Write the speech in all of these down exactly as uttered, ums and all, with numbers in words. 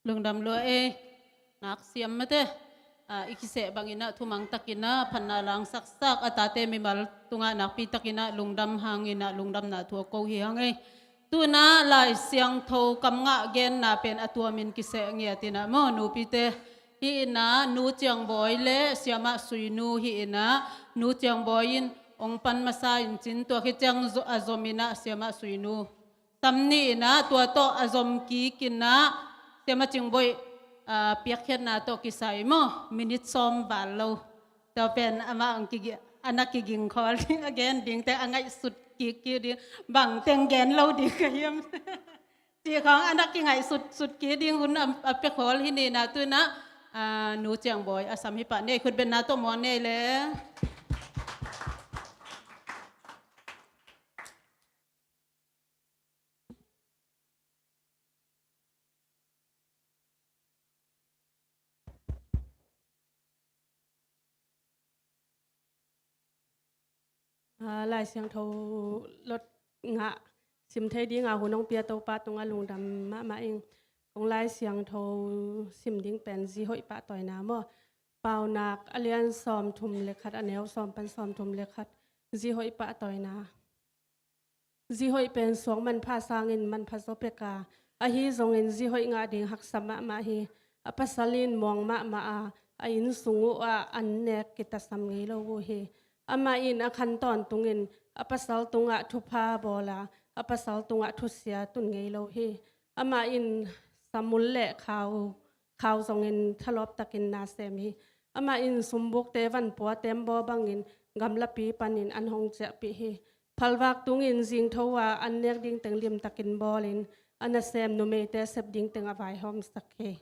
Lungdam lua ei. Nak siam mate. Ah, i kiseh bangin ah thumang takin ah phatna langsaksak a tate mimal tungah nakpi takin ah lungdam hangin ah lungdamna thu a ko hi hang ei. Tuna Lai Siangtho kam ngah genna pen a tuamin kiseh ngiatin ah maw nupite. Hih in ah Nu Ciang Bawi le Siamah Sui Nu hih in ah Nu Ciang Bawi in ong pan masa in cin tua khit ciang zo-, a zom in ah Siamah Sui Nu sam ni in ah tua tawh a zom kik in ah Siamah Cing Bawi, ah, piakkhiatna tawh kisai maw minit sawm val lo. Tua pen amah ang kigi-, a na kiging khawl ding a gen ding te a ngaihsut kik kik ding bang teng gen lo ding ka hiam. Cih khawng a na kingaihsut sut kik ding hun a, a pia khawl hi ni in ah tu in ah, ah, Nu Ciang Bawi a sam hi pah ni ei khutbetna tawh muang ni ei le. Ah, Lai Siangtho lot ngah sim thei dinga hun hong pia Topa tungah lungdam mahmah ing. Kong Lai Siangtho sim ding pen Zi Hoih Pahtawina maw. Paunak a lian sawm thum le khat a neu sawm pan sawm thum le khat. Zi Hoih Pahtawina. Zi hoih pen suang manpha sangin manpha zaw pek a, ahi zongin zi hoih ngah ding haksa mahmah hi. A pasal in muang mahmah a, a inn sung uh ah an nek kitasam ngei lo uh hi. Amah in a khan tawntungin a pasal tungah thupha bawl a, a pasal tungah thusia tun ngei lo hi. Amah in samul le khau khau zongin thalawp takin na sem hi. Amah in sumbukte vanpua tembaw bangin gamlapi panin an hong ciahpih hi. Phalvak tungin zingtho a an nek ding teng limtakin bawlin a nasem numeite sep ding teng a vaihawmsak hi.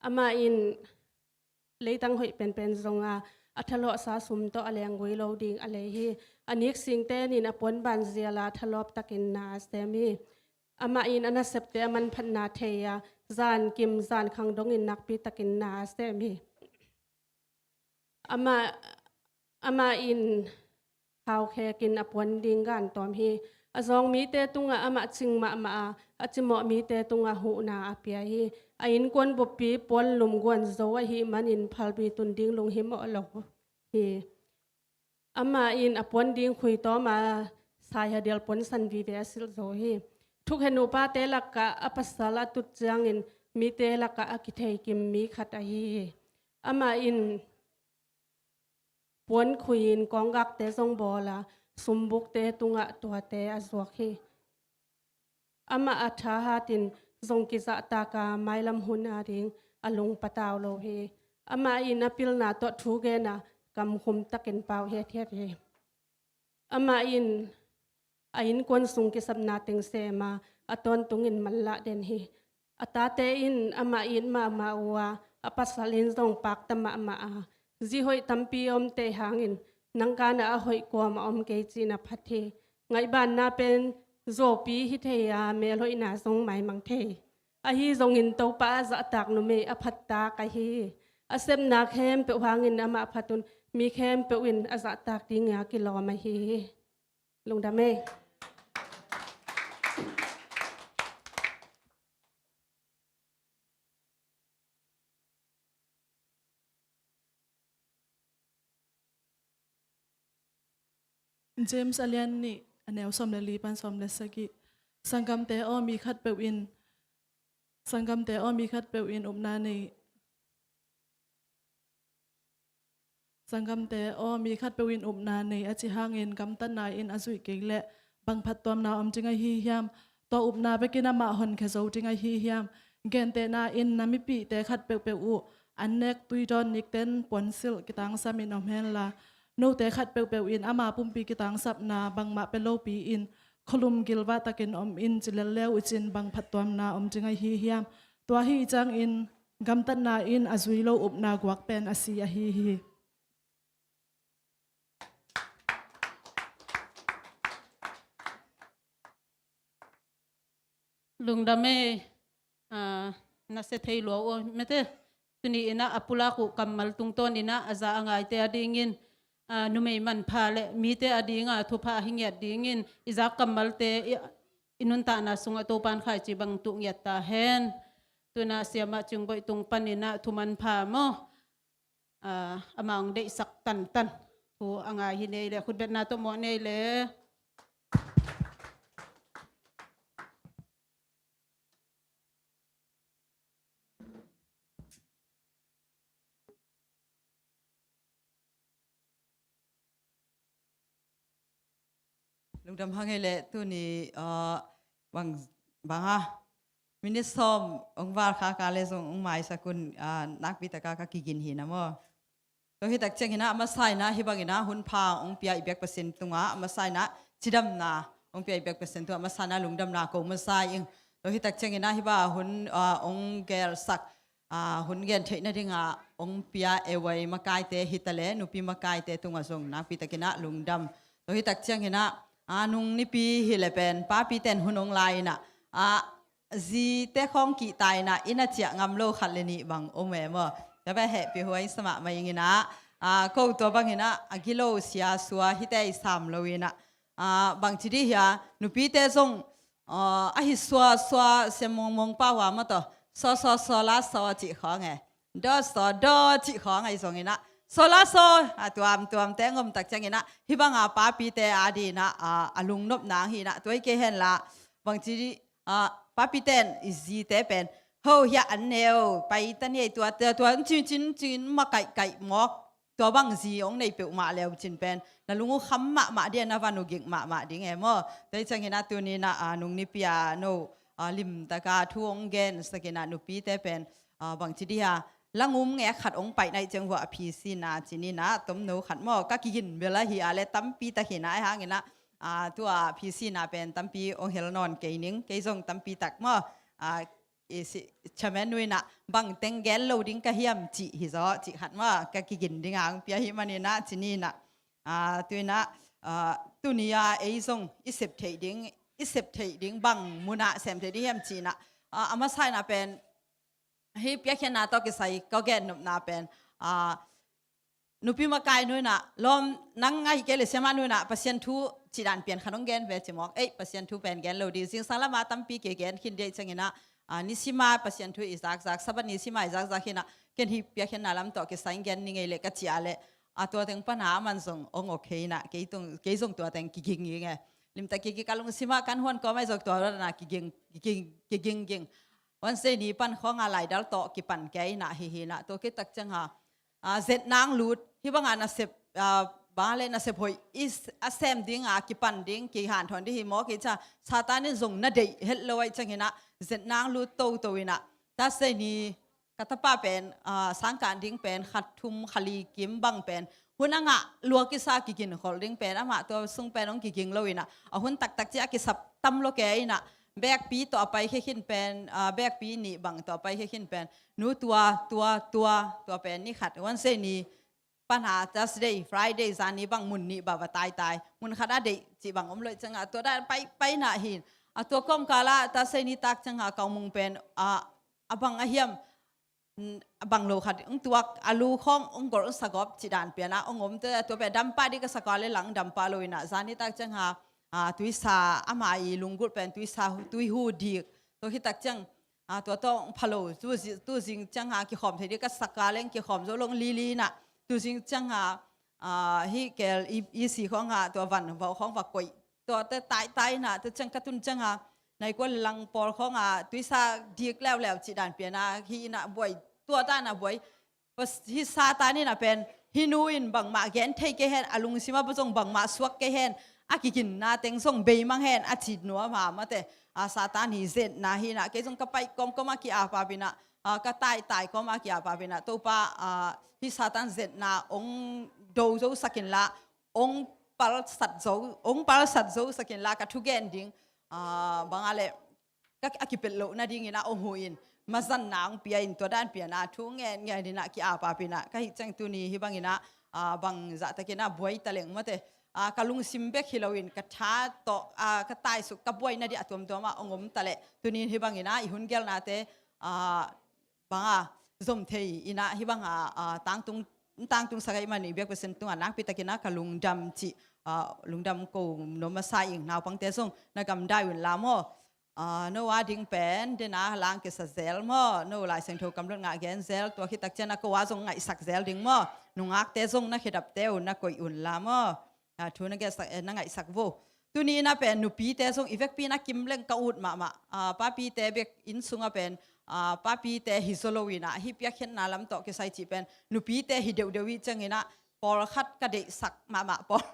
Amah in leitang hoih penpen zonga a thalawhsa sum tawh a lenggui lo ding a lei hi. A niksingte nin a puanban ziala thalawp takin na a sem hi. Amah in a nasepte a manphatna thei a, zan kim zan khang dongin nakpi takin na a sem hi. Amah, amah in khaukhekin a puan ding gantawm hi. A zawng mite tungah amah cing mahmah a, a cimawh mite tungah huhna a pia hi. A innkuan buppi puan lum guan zo ahih manin phalbi tun ding lunghimawh lo hi. Amah in a puan ding khui tawm a, saihadial puansan vive a silh zo hi. Thukhen upate lakah a pasal a tut ciangin mite lakah a kitheikim mi khat ahi hi. Amah in puan khui-in kawnggakte zong bawl a, sumbukte tungah tuate a zuak hi. Amah a thahatin zong kizahtak a, mailam hun ading a lung patau lo hi. Amah in a pilna tawh thu gen a, kamkhum takin pau hiathiat hi. Amah in a innkuan sung kisapna teng sem a, a tawntungin manlah den hi. A tate in amah it mahmah uh a, a pasal in zong pakta mahmah a, zi hoih tampi omte hangin nang kanah a hoih kuamah om kei cihna phat hi. Ngaihbanna pen zawpi hi thei a, melhoihna zong maimang thei. Ahi zongin Topa a zahtak numei a phattak ahi hi. A sepna khempeuh hangin amah phat un, mi khempeuh in a zahtak dingin a kilawm ahi hi. Lungdam ei. James a lian nih, a neu sawm le li pan sawm le sagih. Sanggamte aw, mi khatpeuh in, sanggamte aw, mi khatpeuh in upna nei. Sanggamte aw, mi khatpeuh in upna nei a cih hangin gamtatna in a zuih kei leh bang phattuamna om ding ahi hiam? Tua upna bekin amah honkhia zo ding ahi hiam? Gentehna in na mipihte khat peuhpeuh uh an nek tuidawn nikten puansilh kitangsamin om henla, note khat peuhpeuh in ama pumpi kitangsapna bangmah pia lopi-in khualum gilvah takin om in ci lel le uh cin bang phattuamna om ding ahi hiam? Tua ahi ciangin gamtatna in a zui lo upna guak pen a si ahi hi. Lungdam ei. Ah, na sia thei lua uh mate. Tuni in ah a pulak uh kammal tungtawn in ah a za a ngaite a dingin, ah, numei manpha le mite a dinga thupha a hi ngiat dingin i zak kammalte i, i nuntakna sungah Topan khaici bang tuh ngiat ta hen. Tuna siamah Cingboih tung paninah thuman pha maw? Ah, amah hong deihsak tantan thu a ngai hi nei le, khutbetna tawh mawh nei le. Lungdam hang ei leh tuni, ah, bang, bang a minit sawm hong val khaka le zong hong maisak un, ah, nakpi taka ka kigin hi na maw. Tua hi tak cianginah a masa inah hih banginah hun pha hong pia i biak Pasian tungah a masa inah cidamna hong pia i biak Pasian tungah a masa inah lungdamna ko masa ing. Tua hi tak cianginah hih bang hun, ah, hong gelsak, ah, hun gen theih nadingah hong pia ei makaite hi ta le nupi makaite tungah zong nakpi takinah lungdam. Tua hi tak cianginah, ah, nung nipi hi le pen papi ten hun hong lai inah, ah, zite khawng kihta inah inn a ciah ngam lo khat le nih bang om e maw. Tua bang hehpih huai sa mahmah inginah, ah, ko tua banginah a gilo sia sua hite i sam lo inah, ah, bangci dih hia nupite zong, ah, a hi sua sua siam mongmong pau a maw taw. Saw saw saw la saw cih khawng e. Daw saw daw cih khawng ahi zonginah saw la saw a tuamtuam teng om tak cianginah hih banga papite a dinah, ah, a lungnop nang hinah tua hi kei henla bangci dih, ah, papi ten i zite pen ho hiah an neu pai ta ni ei tua, tua, tua, cin, cin, cin, ma kaihkaih mawk. Tua bang zi hong nei peuhmah leu cin pen na lung uh kham mahmah ding, na van uh gik mahmah ding e maw. Tua hi cianginah tuninah, ah, nung nipi a no, ah, limtaka thu hong gensakinah nupite pen, ah, bangci dih a langum ngek khat hong paih naih ciang hua a phisina cininah tomno khat maw ka kigin bel ahi a le tampi tak hinah ahi hanginah, ah, tua phisina pen tampi hong hel nawn kei ning, kei zong tampi tak maw, ah, i si chairman nu inah bang teng gen lo ding ka hiam cih hi zaw cih khat maw ka kigin dingah hong pia hi maninah cininah, ah, tuinah, ah, tuni a ei zong i sep theih ding, i sep theih ding bang munah sem theih ding hiam cihinah, ah, a masa inah pen hih piakkhiatna tawh kisai ka gennopna pen, ah, nupi makai nu inah lawm nang ahi kei le siamah nu inah Pasian thu cih dan pian khat hong gen ve ci mawk. Ei, Pasian thu pen gen lo dih. Zingsang lama tampi kigen khin dih cianginah, ah, nisima Pasian thu i zakzak, Sabbath nisima i zakzak hinah ken hih piakkhiatna lam tawh kisai gen ni ngei le ka ci a le, ah, tua teng pana aman zong hong ok hinah kei tung, kei zong tua teng kiging ging e. Limtak kiging ka lungsimah kan huan kawm ahi zong tua dana kiging, kiging, kiging ging. Wednesday ni pan khawnga laidal tawh kipan kei inah hihinah tua kitak cianga, ah, zetnang lut hih banga nasep, ah, bang le nasep hoih i s-, a sem dinga kipan ding kihanthawn ding hi mawk hi ca. Satan in zong na deih het lo ahi cianginah zetnang lut toto inah Thursday ni ka tapa pen, ah, sangkah ding pen khat thum kha li kim bang pen hun a ngah lua kisa kiginkholh ding pen amah tua sung pen hong kiging lo inah a hun taktak ciah a kisap tam lo kei inah bekpi tawh a paikhia khin pen, ah, bekpi nih bang tawh a paikhia khin pen nu tua, tua, tua, tua pen ni khat Wednesday ni pana Thursday, Friday, zani bang mun nih baba taitai. Mun khat a deih cih bang om loih ciangah tua dan pai, pai nah hin. A tua kawmkalah Thursday ni tak ciangah kaumung pen, ah, a bang a hiam, mm, a bang lo khat hong tuak a lu khawng hong golh hong sagawp cih dan pianah hong om te tua pen dampa dih ka sakua le lang dampa lo inah zani tak ciangah, ah, tuisa ama i lunggulh pen tuisa tuihu dik. Tua hitak ciang, ah, tua tawh hong pha lo tu zi-, tu zing ciangah kikhawm thei dih ka sakua leng kikhawm zo long lili inah tu zing ciangah, ah, hih kel i, i si khawngah tua van vauh khawng va koih. Tua te taitai inah tua ciang ka tun ciangah naikua le lang pawl khawngah tuisa dik leuleu cih dan pianah hi inah buai, tua tanah buai. Hih Satan inah pen hih nu in bangmah gen thei kei hen, a lungsimah zong bangmah suak kei hen, a kiginna teng zong beimang hen a cih nuam a mate. Ah, Satan hi zetna hinah kei zong ka paih kawmkawm a ki-apap inah, ah, ka taitai kawm a ki-apap inah Topa, ah, hih Satan zetna hong do zo sakinla hong palsat zo, hong palsat zo sakinla ka thugen ding, ah, banga le ka, a kipelh loh nadingin a hong hu in mazanna hong pia in tua dan pianah thu ngen ngen inah ki-apap inah ka hih ciang tuni hih banginah, ah, bang zahtakinah buai taleng mate, ah, ka lungsim bek hi loin ka tha tawh, ah, ka taisuk ka buai nadih a tuamtuamah hong om taleh tuni hih banginah i hun gelnate, ah, banga zom thei inah hih banga, ah, tangtung, tangtung sak ahih manin i biak Pasian tungah nakpi takinah ka lungdam cih ah, lungdam ko nuam masa ing. Naupangte zong na gamdai un la maw. Ah, no a ding pen dena lang kisa zel maw, no Lai Siangtho kamlot ngah gen zel, tua khit tak ciang a ko a zong ngaihsak zel ding maw. Nungakte zong na khedapte uh na koih un la maw. Ah, thu na gensak, eh, na ngaihsak vo. Tuni in a pen nupite zong i vekpi in a kim leng ka ut mahmah. Ah, papite bek inn sung a pen, ah, papite hi zaw lo in a, hih piakkhiatna lam tawh kisai cih pen nupite hi deuhdeuh i ciang in a, pawlkhat ka deihsak mahmah pawl.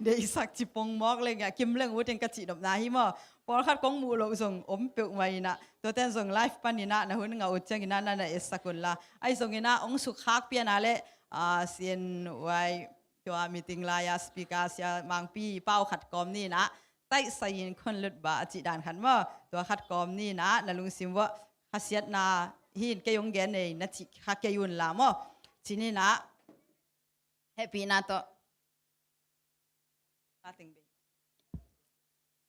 Deihsak ci pong mawk leng a, kim leng ut in ka cihnopna hi maw. Pawlkhat kong muh loh zong om peuhmah in a, tuate in zong live pan in a na hun ngah uh ciang in a na na etsak un la. Ahi zong in a ong sukkhak pian a leh, ah, C N Y tua meeting lai-a speaker Sia Mangpi pau khat kawm ni in a, taihsai in khon lut ba a cih dan khat maw. Tua khat kawm ni in a, na lungsim uah khasiatna hi in kei ong gen ei na cih kha kei un la maw. Ci ni in a, hehpihna tawh.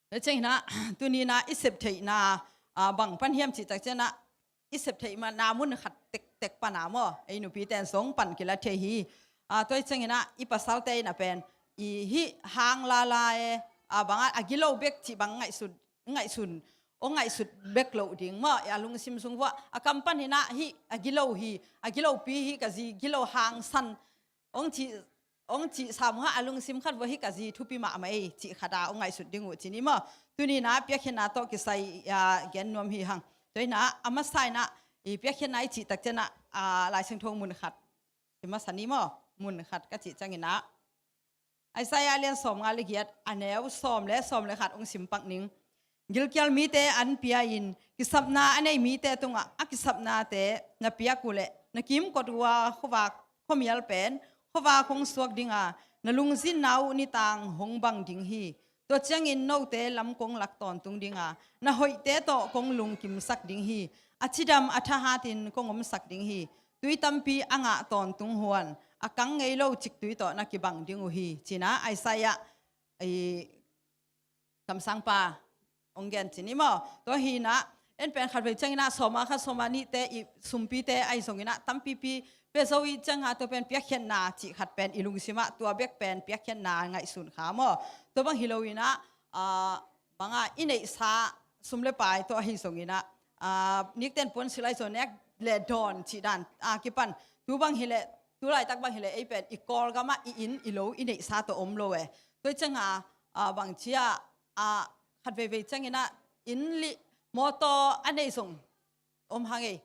Tua ciang in a, tuni in a i sep theihna, ah, bang pan hiam cih tak ciang a, i sep theihna mun khat tektek pan a maw, ei nupite in zong pan kila thei hi. Ah, tua ciang in a i pasalte in a pen, i hih hang lala e, ah, bang a, a gilo bek cih bang ngaihsun, ngaihsun, ong ngaihsut bek loh ding maw, a lungsim sung uah, a kam pan in a hih a gilo hi, a gilopi hi ka zi, gilo hangsan, ong cih, ong cih sam uah a lungsim khat uah hih ka zi thupi mahmah ei cih khat a ong ngaihsut ding uh ci ni maw. Tuni in a piakkhiatna tawh kisai, ah, gen nuam hi hang. Tua in a, a masa in a, i piakkhiatna i cih tak ciang a, ah, Lai Siangtho mun khat. I masa ni maw, mun khat ka cih ciang in a, Isaiah lian sawmnga le giat, a neu sawm le sawm le khat ong sim pak ning. Gilkial mite an pia in, kisapna a nei mite tungah a kisapnate na piak uh leh, na kimkot uh a khuavak khuamial pen khuavak hong suak ding a, na lungzinna uh nitang hong bang ding hi. Tua ciangin note lam kong lak tawntung ding a, na hoihte tawh kong lungkimsak ding hi. A cidam a thahatin kong omsak ding hi. Tui tampi a ngah tawntung huan, a kang ngei lo ciktui tawh na kibang ding uh hi, ci in a Isaiah i kamsangpa ong gen ci ni maw. Tua hi in a, en pen khatvei ciang in a sawma khat sawma nihte i sumpite ahi zong in a tampipi pia zo i ciang a, tua pen piakkhiatna cih khat pen i lungsim ah tua bek pen piakkhiatna ngaihsun kha maw. Tua bang hi lo in a, ah, bang a i neihsa sum le pai tawh ahi zong in a, ah, nikten puan silai zaw nek le dawn cih dan a kipan. Tu bang hi leh, tu laitak bang hi leh ei pen i Kawlgam ah i inn i lo i neihsa tawh om lo e. Tua ciang a, ah, bang ci a, ah, khatveivei ciang in a inn lih mawtaw a nei zong om hang ei.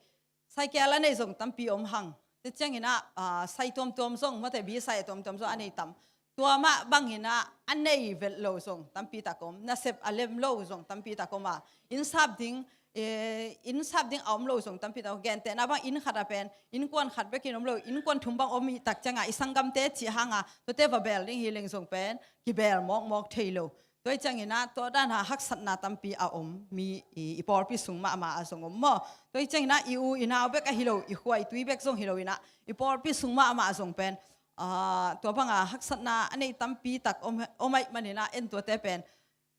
Saikel a nei zong tampi om hang. Tua ciang in a, ah, sai tuamtuam zong, mawte bi sai tuamtuam zong a nei tam. Tua mah bang in a, a nei vet lo zong tampi tak om. Nasep a lem lo zong tampi tak om a. Inn sap ding, eh, inn sap ding a om lo zong tampi tak om. Gentehna bang inn khat a pen, innkuan khat bek in om lo, innkuan thum bang om i tak ciang a, i sanggamte cih hang a, tuate va bel ding hi leng zong pen kibel mawkmawk thei lo. Tua hi ciang in a, tua dan a haksatna tampi a om, mi i, i pawlpi sung mahmah a zong om maw. Tua hi ciang in a, i u i nau bek ahi lo, i khua i tui bek zong hi lo in a, i pawlpi sung mahmah a zong pen, ah, tua bang a haksatna a nei tampi tak om, om ahih man in a, en tuate pen,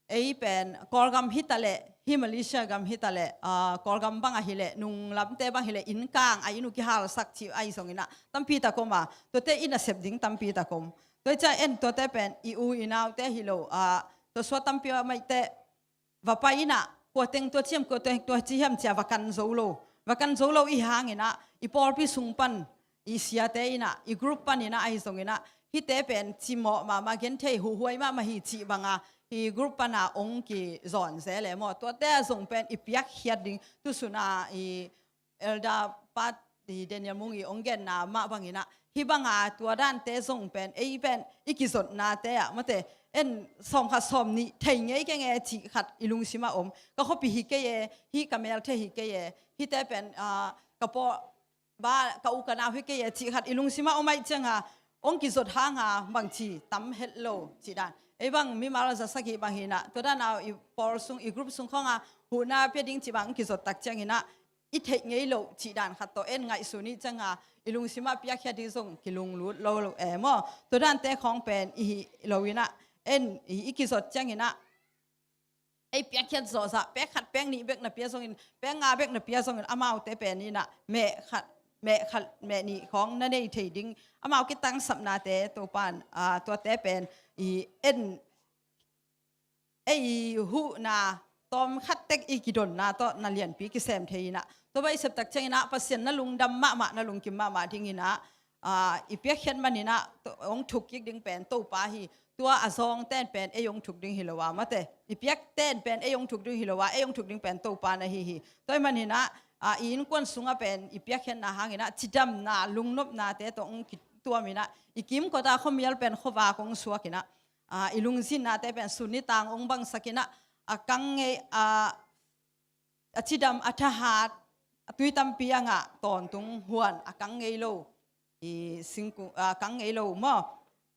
ei pen Kawlgam hi ta leh, hih Malaysia gam hi ta leh, ah, Kawlgam bang ahi leh, nunglamte bang hi leh, inn kang a inn uh kihalsak cih ahi zong in a, tampi tak om a, tuate i nasep ding tampi tak om. Tua hi ciang en tuate pen i u i naute hi lo, ah, tua suak tampi a maite va pai in a, kua teng tua ci hiam, kua teng tua ci hiam ci a va kan zo lo. Va kan zo lo i hang in a, i pawlpi sung pan, i siate in a, i group pan in a ahi zong in a, hihte pen cimawh mahmah, genthei huhhuai mahmah hi cih bang a, i group pan a ong kizawn zel e maw. Tuate a zong pen i piakkhiat ding, tu sun a i Elder pa i Daniel Mung i ong genna mah bang in a, hih bang a tua dante zong pen, ei pen i kizotnate ah, mawte, en sawm khat sawm nih thei ngei keng e cih khat i lungsim ah om. Ka khuapi hi kei e, hih ka melte hi kei e, hihte pen, ah, ka paw, ba, ka u ka nau hi kei e cih khat i lungsim ah om ahih ciang a, ong kizot hang a bangci tam het lo cih dan. Ei bang mimal a za sagih bang hi in a, tua dan a i pawl sung, i group sung khawng a huhna pia ding cih bang ong kizot tak ciang in a, i theih ngei loh cih dan khat tawh en ngaihsun i ciang a, i lungsim ah piakkhiat ding zong kilunglut lo lo e maw. Tua dante khawng pen i hih lo in a, en i, i kizot ciang in a, ei piakkhiat zawhzah, pek khat pek nih bek na pia zong in, pek nga bek na pia zong in, amaute pen in a, meh khat, meh khat meh nih khawng na nei thei ding. Amau kitangsapnate Topan, ah, tuate pen i en ei huhna tawm khat tek i kidonna tawh na lianpi kisem thei inah. Tua bang i septak cianginah Pasian na lungdam mahmah, na lungkim mahmah dinginah, ah, i piakkhiat maninah hong thuk kik ding pen Topa hi. Tua a zawng ten pen ei hong thuk ding hi lo a, mate. I piak ten pen ei hong thuk ding hi lo a, ei hong thuk ding pen Topa na hi hi. Tua i maninah, ah, i innkuan sungah pen i piakkhiatna hanginah cidamna, lungnopnate tawh hong kituaminah i kimkota khuamial pen khuavak hong suakinah, ah, i lungzinnate pen sun nitang hong bangsakinah, a kang ngei, ah, a cidam, a thahat, a tui tampi a ngah tawntung huan, a kang ngei lo, i singkung, a kang ngei lo maw,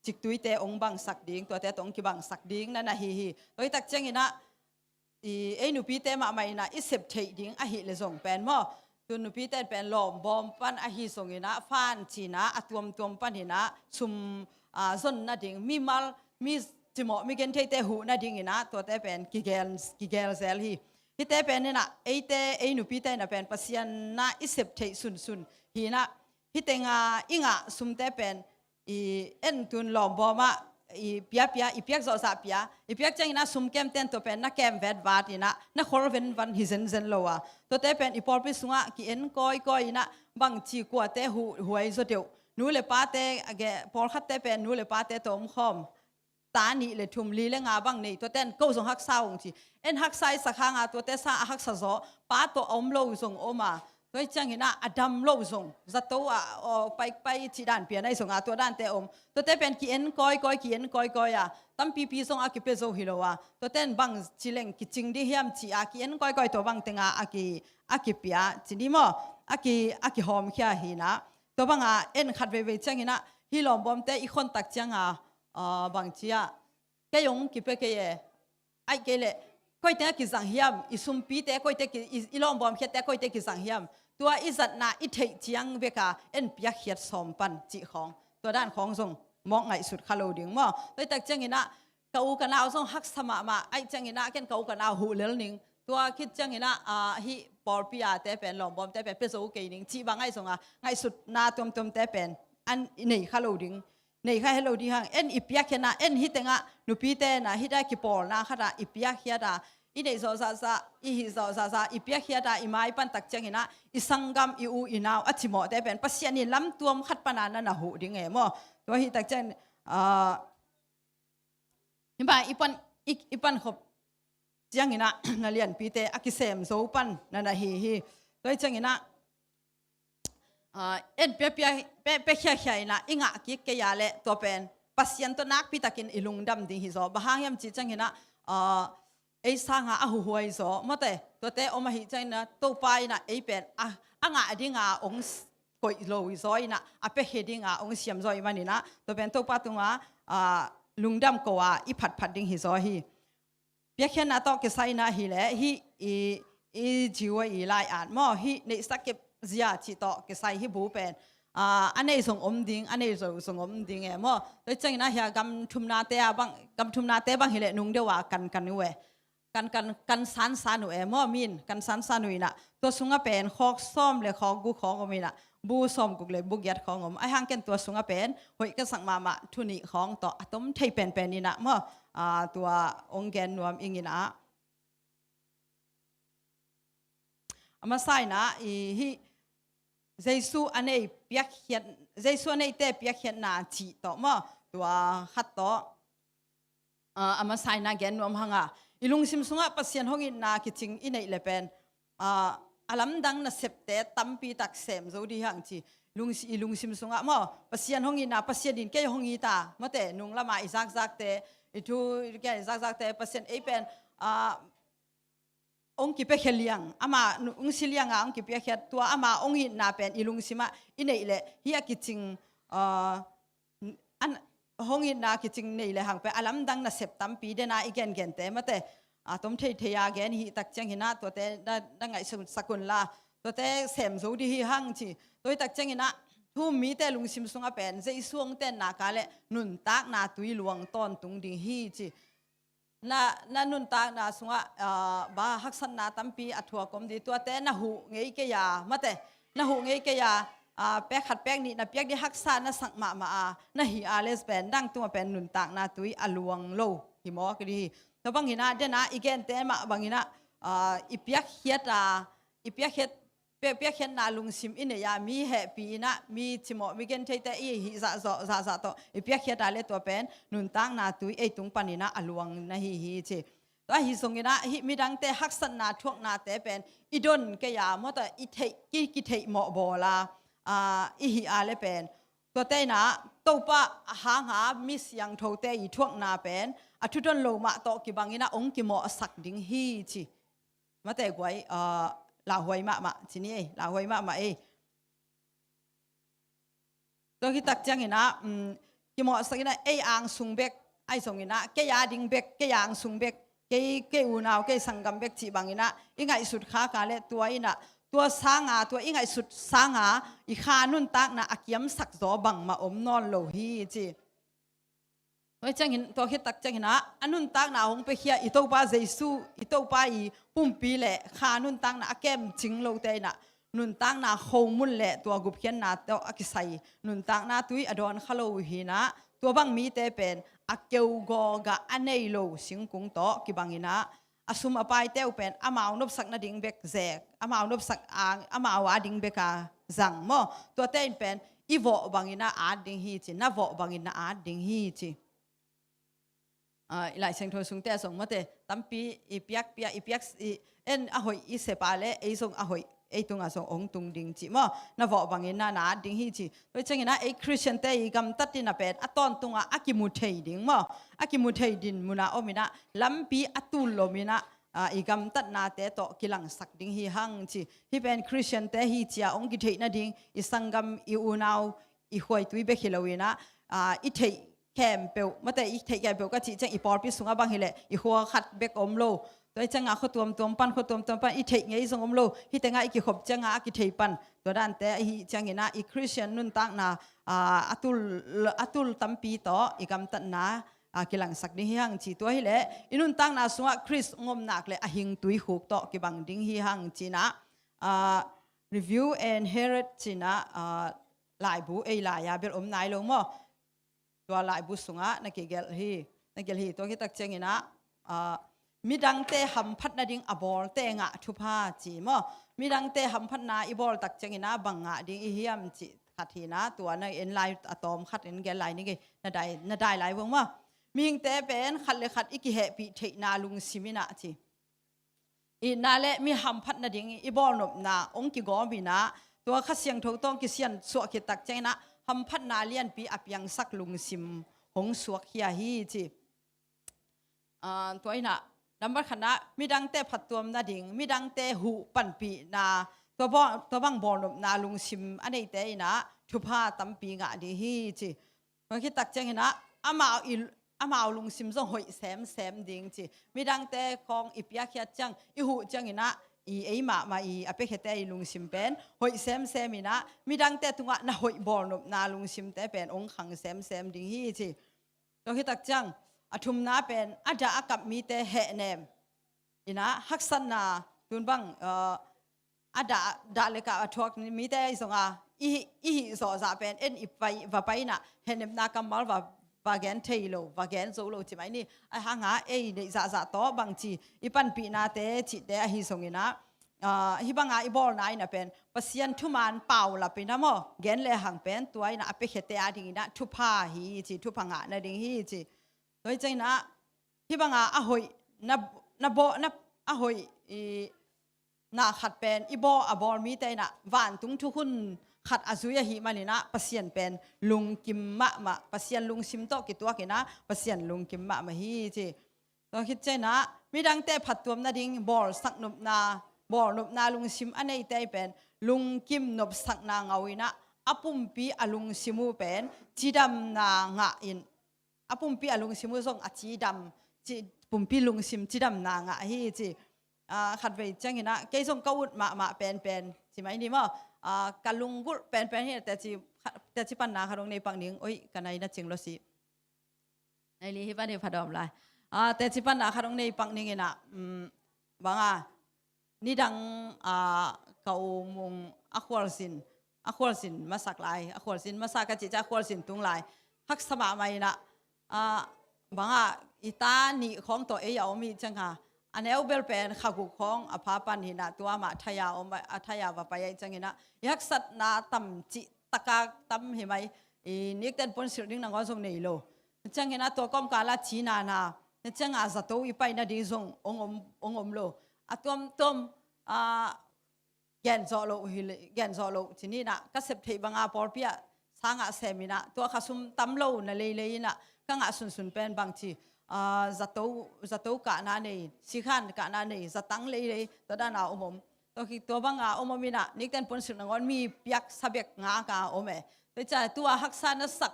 ciktuite hong bangsak ding, tuate tawh hong kibangsak ding na na hi hi. Tua hi tak cianginah i ei nupite mahmah inah i sep theih ding ahih leh zong pen maw, tu nupite pen lawmbawm pan ahi zonginah fan cinah a tuamtuam paninah sum, ah, zon nading, mimal, mi cimawh, mi gentheite huh nadinginah tuate pen kigel, kigel zel hi. Hihte pen inah eite, ei nupite inah pen Pasian na i sep theih sunsun hinah, hih tenga i ngah sumte pen i en tun lawmbawmah i piapia, i piak zawhzah pia, i piak cianginah sum kemten tua pen na kem vetvat inah na khol venvan hi zenzen lo a. Tuate pen i pawlpi sungah ki-en kawikawi inah bangci kuate hu-, huai zaw deuh. Nu le pate, a ge-, pawlkhatte pen nu le pate tawh omkhawm, ta nih le thum, li le nga bang nei, tuaten ko zong haksa ung ci. En haksa i sak hanga tuate sa a haksa zaw, pa tawh a om lo zong om a. Tua hi cianginah a dam lo zong, zato ah, aw, paipai cih dan pian ahi zonga tua dante om. Tuate pen ki-en kawikawi, ki-en kawikawi a, tampipi zong a kipia zo hi lo a. Tuaten bang ci leng kicing ding hiam ci a, ki-en kawikawi tua bang tenga a ki, a kipia ci ni maw, a ki, a kihawmkhia hinah. Tua banga en khat veivei cianginah hih lawmbawmte i khontak cianga, ah, bang ci a, kei hong kipia kei e, aih kei leh koi teng a kizang hiam, i sumpite koi teng ki, i, i lawmbawmkhiatte koi teng kizang hiam, tua i zatna i theih ciang beka en piakkhiat sawm pan cih khawng, tua dan khawng zong mawk ngaihsut kha lo ding maw. Tua hi tak cianginah ka u ka nau zong haksa mahmah, aih cianginah ken ka u ka nau huh lel ning, tua khit cianginah, ah, hih pawlpi ate pen lawmbawmte pen pia zo kei ning cih bang ahi zonga ngaihsutna tuamtuamte pen an i nei kha lo ding, nei kha het lo ding hang. En i piakkhiatna, en hih tengah nupite na hih tengah kipawlna khatah i piakkhiat a, i neih zawhzahzah, i hih zawhzahzah i piakkhiat a, i mai pantak cianginah i sanggam, i u i nau a cimawhte pen Pasian in lamtuam khat pana na na huh ding e maw. Tua hih tak ciang, ah, hih bang i pan, i, i pankhop cianginah na lianpite a kisem zo pan na na hi hi. Tua hi cianginah, ah, en pia, pia, pia, pia khia, khia inah i ngah kik kei a leh tua pen Pasian tawh nakpitakin i lungdam ding hi zaw. Bang hang hiam cih cianginah, ah, ei sanga a huhuai zaw, mawte, tuate om ahi cianginah Topa inah ei pen a, a ngah dinga hong s-, koih lo zaw inah, a piakhia dinga hong siam zaw i maninah tua pen Topa tunga, ah, lungdam ko a i phatphat ding hi zaw hi. Piakkhiatna tawh kisai inah hileh hih i, i jiu a i lai-at maw, hih neihsa kep zia cih tawh kisai hih bu pen, ah, a nei zong om ding, a nei zo zong om ding e maw. Tua hi cianginah hia gam thumnate ah bang, gam thumnate bang hileh nung deuh a kankan uh e. Kankan, kan sansan uh e maw, min kan sansan uh inah tua sungah pen khawk sawm le khawk guk khawng om inah bu sawmguk le bu giat khawng om. Ahi hang ken tua sungah pen hoih ka sak mahmah thu nih khawng tawh a tom thei penpen inah maw, ah, tua hong gen nuam ing inah. A masa inah i hih Jesu a nei piakkhiat, Jesu a neite piakkhiatna cih tawh maw, tua khat tawh, ah, a masa inah gen nuam hanga, i lungsim sungah Pasian hong itna kicing i neih le pen, ah, a lamdang nasepte tampi tak sem zo dih hang ci. Lungsi-, i lungsim sungah maw, Pasian hong itna, Pasian in kei hong it a, mawte, nunglama i zakzakte, i thu i gen i zakzakte, Pasian ei pen, ah, hong kipiakhia liang, ama hong si lianga hong kipiakhia, tua ama hong itna pen i lungsimah i neih leh hih a kicing, ah, an, hong itna kicing nei le hang pen a lamdang nasep tampi dena i gengente mate, a tom theithei a gen hih tak cianginah tuate na, na ngaihsun sak unla, tuate sem zo dih hi hang ci. Tua hi tak cianginah thu um mite lungsim sungah pen Jesu hong tenna ka le nuntakna tui luang tawntung ding hi ci. Na, na nuntakna sungah, ah, ba haksatna tampi a thuak om dih, tuate na huh ngei kei a, mate, na huh ngei kei a, ah, pek khat pek nih na piak ding haksa na sak mahmah a na hih a le pen nang tungah pen nuntakna tui a luang lo hi mawk ding hi. Tua bangin ah den ah i gente mah bangin ah, ah, i piakkhiat a, i piakkhiat, pia-, piakkhiatna lungsim i neih a mi hehpih in ah mi cimawh mi gentheite i hih zahzawh zahzah tawh i piakkhiat a le tua pen nuntakna tui ei tung panin ah a luang na hi hi ci. Tua ahi zongin ah hih midangte haksatna thuaknate pen i don kei a mawtaw i theih, ki, kitheih mawh bawl a, ah, i hih a le pen tuate in ah Topa a hanga mi siangthote i thuakna pen a thudon lo mah tawh kibangin ah hong kimawhsak ding hi ci. Mate guai, ah, lauhuai mahmah ci ni ei, lauhuai mahmah ei. Tua khit tak ciangin ah, um, kimawhsak in ah ei angsung bek, ahi zongin ah kei a ding bek, kei angsung bek, kei, kei unau, kei sanggam bek cih bangin ah i ngaihsut khak a le tua in ah, tua sanga, tua i ngaihsut sanga i kha nuntakna a kiamsak zaw bangmah om nawn lo hi ci. Tua ciangin, tua khit tak ciangin ah a nuntakna hong piakhia i Topa Jesu, i Topa i pumpi le kha nuntakna a kemcing lote in ah nuntakna khomun le tua gupkhiatna tawh a kisai nuntakna tui a dawn kha lo hi in ah tua bang mite pen a keugawgah a nei lo singkung tawh kibangin ah a sum a paite uh pen amau nopsak nading bek zek, amau nopsak a, amau a ding bek a zang maw. Tuate in pen i vawh bangin a at ding hi ci, na vawh bangin na at ding hi ci. Ah, i Lai Siangtho sungte a zong mawte tampi i piak, piak, i piak, i en a hoih i sep a le ei zong a hoih ei tungah zong hong tung ding ci maw, na vawh bangin na, na at ding hi ci. Tua ciangin ah ei Khristiante i gamtat in a pen a tawntungah a kimu thei ding maw, a kimu thei din munah om in ah lampi a tul lom in ah, ah, i gamtatnate tawh kilangsak ding hi hang ci. Hih pen Khristiante hi ci a hong kitheih nading i sanggam i unau i khuaitui bek hi lo in ah, ah, i theih khempeuh, mate i theih khempeuh ka cih ciang i pawlpi sungah bang hi leh i khua khat bek om lo. Tua hi ciangah khua tuamtuam pan, khua tuamtuam pan i theih ngei zong om lo. Hih tengah i kikhop ciangah a kithei pan. Tua dante ahi ciangin ah i Khristian nuntakna, ah, a tul, a tul tampi tawh i gamtatna, ah, kilangsak ding hi hang ci. Tua hi leh i nuntakna sungah Khrist ngomnak le a hing tuikhuk tawh kibang ding hi hang ci in ah, ah, Review and Herald ci in ah, ah, laibu ei lai-a bel om nai lo maw. Tua laibu sungah na kigelh hi, na gelh hi. Tua khit tak ciangin ah, ah, midangte hamphat nading a bawlte ngah thupha ci maw. Midangte hamphatna i bawl tak ciangin ah bang ngah ding i hiam cih khat hi in ah, tua na en lai a tawm khat in gelh lai ni kei, na dai, na dai lai vong maw. Mihingte pen khat le khat i kihehpih theihna lungsim in ah ci. Itna le mi hamphat nading i bawlnopna hong kigawm in ah, tua Kha Siangtho tawh kisiansuah khit tak ciangin ah hamphatna lianpi a piangsak lungsim hong suakkhia hi ci. Ah, tua in ah, number khatna, midangte phattuam nading, midangte huh panpihna, tua bawl, tua bang bawlnopna lungsim a neite in ah thupha tampi ngah ding hi ci. Tua khit tak ciangin ah amau i, amau lungsim zong hoih semsem ding ci. Midangte khawng i piakkhiat ciang, i huh ciangin ah i ei mahmah i a piakkhiate i lungsim pen hoih semsem in ah midangte tungah na hoih bawlnopna lungsimte pen hong khang semsem ding hi ci. Tua khit tak ciang a thumna pen a dah a kap mite hehnem in ah haksatna tun bang, ah, a dah, dah le kap a thuak mite i zong a i, i hih zawh zah pen en i pai, va pai in ah hehnepna kammal va, va gen thei lo, va gen zo lo ci mai ni. Ahi hang a ei neih zahzah tawh bangci i panpihnate cihte ahi zongin ah, ah, hih banga i bawlna in ah pen Pasian thuman paulap in ah maw, gen le hang pen tua in ah a piakkhiate a dingin ah thupha hi ci, thupha ngah nading hi ci. Tua hi ciangin ah hih banga a hoih na, na bawl, na a hoih i na khat pen i bawl, a bawl mite in ah vantung thukhun khat a zui ahih manin ah Pasian pen lungkim mahmah, Pasian lungsim tawh kituak in ah Pasian lungkim mahmah hi ci. Tua khit ciangin ah midangte phattuam nading bawlsak nopna, bawlnopna lungsim a neite pen lungkim nopsakna ngau in ah a pumpi a lungsim uh pen cidamna ngah in, a pumpi a lungsim uh zong a cidam, ci, pumpi lungsim cidamna ngah hi ci. Ah, khatvei ciangin ah kei zong ka ut mahmah penpen ci mai ni maw. Ah, ka lunggulh penpen hi, teci, teci panna khat hong nei pak ning. Oi, ka nai na cing lo si. Nai li hi pan hi pha dawm lai. Ah, teci panna khat hong nei pak ning in ah, um, bang a nidang, ah, ka u Mung a khualzin, a khualzin masak lai, a khualzin masak ka cih ciang a khualzin tung lai. Haksa mahmah in ah, ah, bang ah i ta nih khawng tawh ei a om i ciang a, a neu bel pen kha guk khawng a pha pan hi in ah, tua mah thai a om, a thai a va pai ahih ciangin ah, i haksatna tam cih taka tam hi mai, i nikten puansilh ding nangawn zong nei lo. Ciangin ah tua kawmkal ah cina na, ciang a zato i paina ding zong ong om, ong om lo. A tuamtuam, ah, gen zawh loh hi le, gen zawh loh ci ni in ah, ka sep theih bang a pawlpi ah sang ah sem in ah, tua kha sum tam lo na leilei in ah, ka ngah sunsun pen bang ci, ah, zato, zato kahna nei, sikhan kahna nei, zatang leilei, tua dan a om om. Tua khit tua bang a om om in ah, nikten puansilh nangawn mi piaksa bek ngak a om e. Tua ciang tua haksa na sak,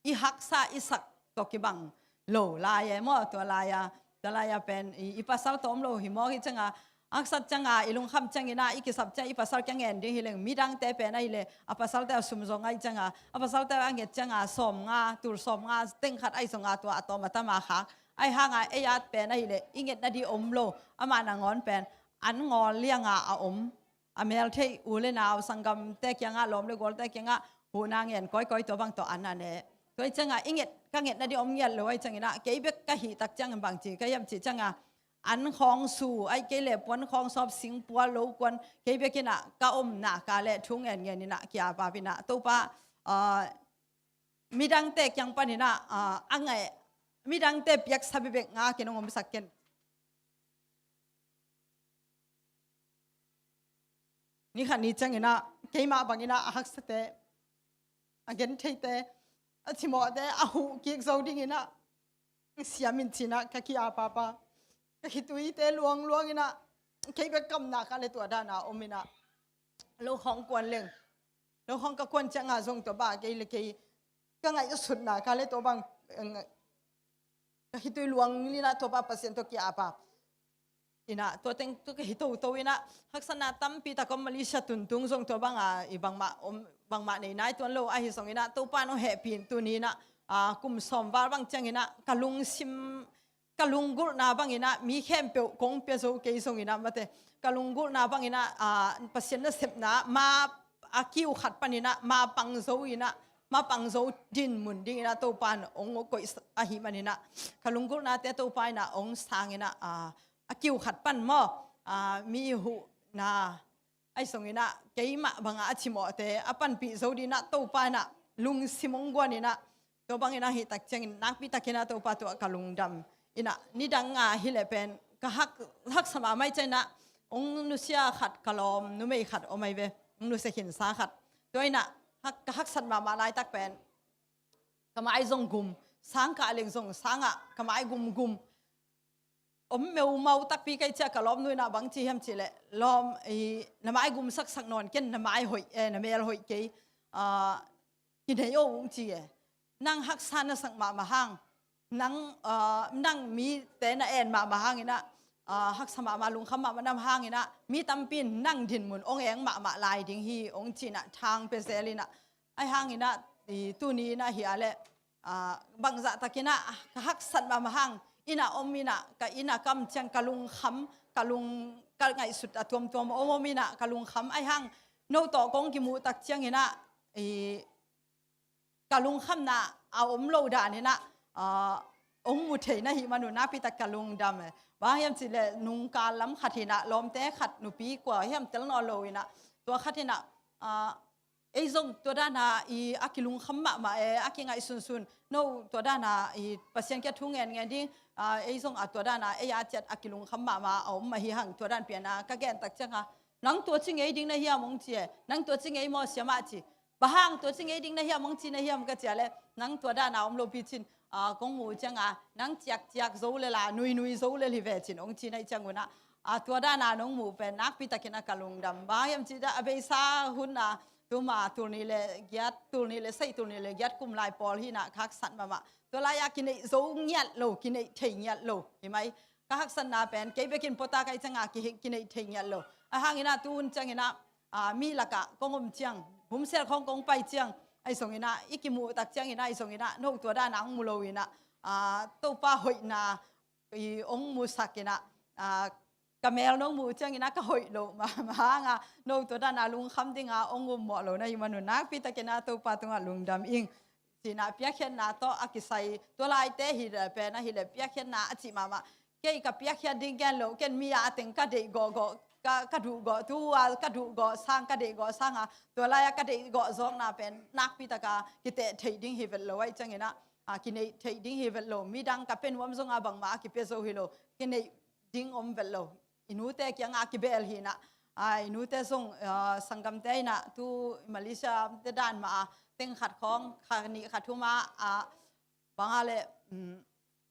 i haksa i sak tawh kibang lo lai e maw, tua lai a, tua lai a pen i, i pasal tawh om lo hi maw, hi ciang a, haksat ciang a, i lungkham ciangin ah, i kisap ciang i pasal kiang ngen ding hi leng, midangte pen ahih leh, a pasalte a sum zong ahih ciang a, a pasalte a nget ciang a, sawmnga, tul sawmnga teng khat ahih zong a, tua a tawm a tam a khak. Ahih hang a, ei at pen ahih leh, i ngetna ding om lo, amah nangawn pen, an ngawl liang a a om, a mel theih u le nau sanggamte kiangah, lawm le gualte kiangah huhna ngen kawikawi, tua bang tawh an a ne. Tua ahih ciang a, i nget, ka ngetna ding om ngiat lo ahih ciangin ah, kei bek ka hih tak ciangin bang ci ka hiam cih ciang a, an khawng su, ahih kei leh puan khawng sawp, singpual, lo kuan, kei bek in ah ka om nak leh thu ngen ngen in ah, ki-ap ap in ah, Topa, ah, midangte kiang pan in ah, ah, a ngai, midangte piaksa bekbek ngak in ong omsak ken. Ni khat ni ciangin ah, keimah bangin ah, a haksate, a gentheite, a cimawhte a huh kik zo dingin ah, siam in ci in ah ka ki-ap ap a, ka khituite luang luang in ah, kei bek ka om nak leh tua dan a om in ah, lo khawng kuan leng, lo khawng ka kuan ciang a zong tua bang kei le kei ka ngaihsut nak leh tua bang, eh, ka khitui luang in ah, tua bang Pasian tawh ki-ap ap in ah, tua teng tua ka hi toto in ah, haksatna tampi tak om. Malaysia tun tung zong tua bang a, i bangmah om, bangmah nei nai tuan lo ahi zongin ah, Topa in ong hehpih in tuni in ah, ah, kum sawm val bang ciangin ah, ka lungsim, ka lunggulhna bangin ah, mi khempeuh kong pia zo kei zongin ah, mate, ka lunggulhna bangin ah, ah, Pasian nasepna ma a kiu khat panin ah, ma pang zo in ah, ma pang zo dinmun dingin ah, Topa in ong koih ahih manin ah, ka lunggulhnate Topa in ah ong sang in ah, ah, a kiu khat pan maw, ah, mi huhna, ahi zongin ah, keimah bang a a cimawhte a panpih zo dingin ah, Topa in ah lungsim ong guan in ah, tua bangin ah hih tak ciangin nakpi takin ah Topa tungah ka lungdam in ah, nidang a hi leh pen ka hak, haksa mahmah ahih ciangin ah, ong nusia khat, ka lawm numei khat om ahi ve, ong nusia khinsa khat. Tua in ah, hak, ka haksat mahmah laitak pen, ka mai zong gum, sang kah leng zong sang ah ka mai gum gum. Om meumau takpi kei ciang ka lawmnu in ah bang ci hiam cih leh, lawm, i, na mai gum saksak nawn ken, na mai hoih, eh, na mel hoih kei, ah, kinei o, ong ci e. Nang haksa na sak mahmah hang, nang, ah, nang mite na en mahmah hangin ah, ah, haksa mahmah, lungkham mahmah na om hangin ah, mi tampi in nang dinmun ong eng mahmah lai ding hi, ong ci in ah thang pia zel in ah, ahi hangin ah, i, tuni in ah hi a leh, ah, bangzah takin ah ka haksat mahmah hang, inn ah om in ah, ka inn ah ka om ciang ka lungkham, ka lung, ka ngaihsut a tuamtuam om om in ah ka lungkham, ahi hang no tawh kong kimuh tak ciangin ah, i, ka lungkhamna a om lo dan in ah, ah, ong mu thei na hih man un nakpi tak ka lungdam e. Bang hiam cih leh, nungkal lam khat in ah, lawmte khat, nupi kua hiam tel nawn lo in ah, tua khat in ah, ah, ei zong tua dan a, i, a kilungkham mahmah e, a kingaihsunsun, no tua dan a, i, Pasian kiang thu ngen ngen ding, ah, ei zong a tua dan a, ei a ciat a kilungkham mahmah a om ahih hang, tua dan pian a ka gen tak ciang a, nang tua ci ngei ding na hiam, ong ci e. Nang tua ci ngei maw, siamah, ci. Bang hang tua ci ngei ding na hiam, ong ci na hiam ka cih leh, nang tua dan a om lopi cin, ah, kong muh ciang a, nang ciakciak zo lel a, nuinui zo lel hi ve cin, ong ci na hih ciang un ah, ah, tua dan a nong muh pen nakpi takin ah ka lungdam. Bang hiam cih leh, a beisa hun a, tuma tul nih le giat, tul nih le sagih, tul nih le giat kum lai pawl hi in ah, ka haksat mahmah. Tua lai a kineih zo ngiat lo, kineih thei ngiat lo hi mai. Ka haksatna pen, kei bek in puatak ahih ciang a ki, kineih thei ngiat lo. Ahi hangin ah tu hun ciangin ah, ah, mi lak ah kong om ciang, Bumsel khawng kong pai ciang, ahi zongin ah, i kimuh tak ciangin ah, ahi zongin ah, no tua dan a ong mu lo in ah, ah, Topa hoihna, i, ong musak in ah, ah, ka mel nong muh ciangin ah ka hoih loh mahmah hang a, no tua dan a lungkham ding a hong um mawh lo na hih man un nakpi takin ah Topa tungah lungdam ing. Ci-in ah piakkhiatna tawh a kisai, tua laite hi leh pen ahih leh piakkhiatna a cih mahmah. Kei ka piakkhiat ding gen lo, ken mi a teng ka deih gawhgawh, ka, ka duh gawh, tu a ka duh gawh sang, ka deih gawh sang a, tua lai a ka deih gawh zawkna pen nakpi tak a kiteh theih ding hi vet lo ahih ciangin ah, a, kineih theih ding hi vet lo. Midang ka pia nuam zong a bangmah a kipia zo hi lo. Kineih ding om vet lo. I nute kiangah kibel hi-in ah, a, i nute zong, a, sanggamte in ah tu Malaysia te dan mah a teng khat khawng, kha nih kha thum a, a, bang a leh, um,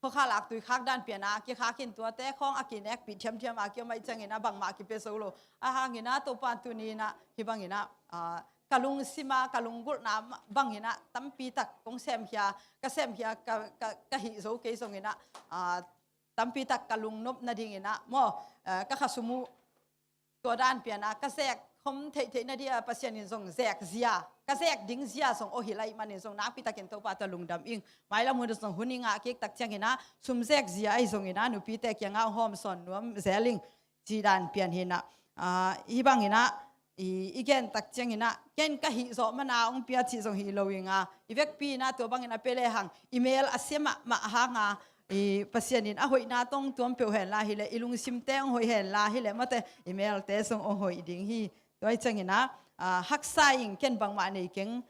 khuakhak laktui khak dan pian a kikhak in tuate khawng a kinekpih thiamthiam a kiom ahih ciangin ah bangmah kipia zo lo. Ahih hangin ah Topa tuni-in ah hih bangin ah, a, ka lungsim a ka lunggulhna bangin ah tampi tak kong semkhia, ka semkhia ka, ka, ka hih zo kei zongin ah, a, tampi tak ka lungnop nadingin ah maw, a, ka khasum uh tua dan pian a ka zek khom theihtheih na ding a Pasian in zong zek zia, ka zek ding zia zong aw hi lai manin zong nakpi takin Topa tawh lungdam ing. Mailam hun zong hun i ngah kik tak ciangin ah sum zek zia ahi zongin ah nupite kiangah hong hawmsawn nuam zel ing. Ci dan pian hi-in ah, a, hih bangin ah i, i gen tak ciangin ah ken ka hih zawh man a hong pia cih zong hi lo ing a, i vekpi-in ah tua bangin a pia lehang i mel a sia mahmah hang a, i Pasian in a hoihna tawh hong tuam peuh hen la hi leh, i lungsimte hong hoih hen la hi leh, mate i melte zong hong hoih ding hi. Tua ahih ciangin ah, a, haksa ing, ken bangmah nei keng,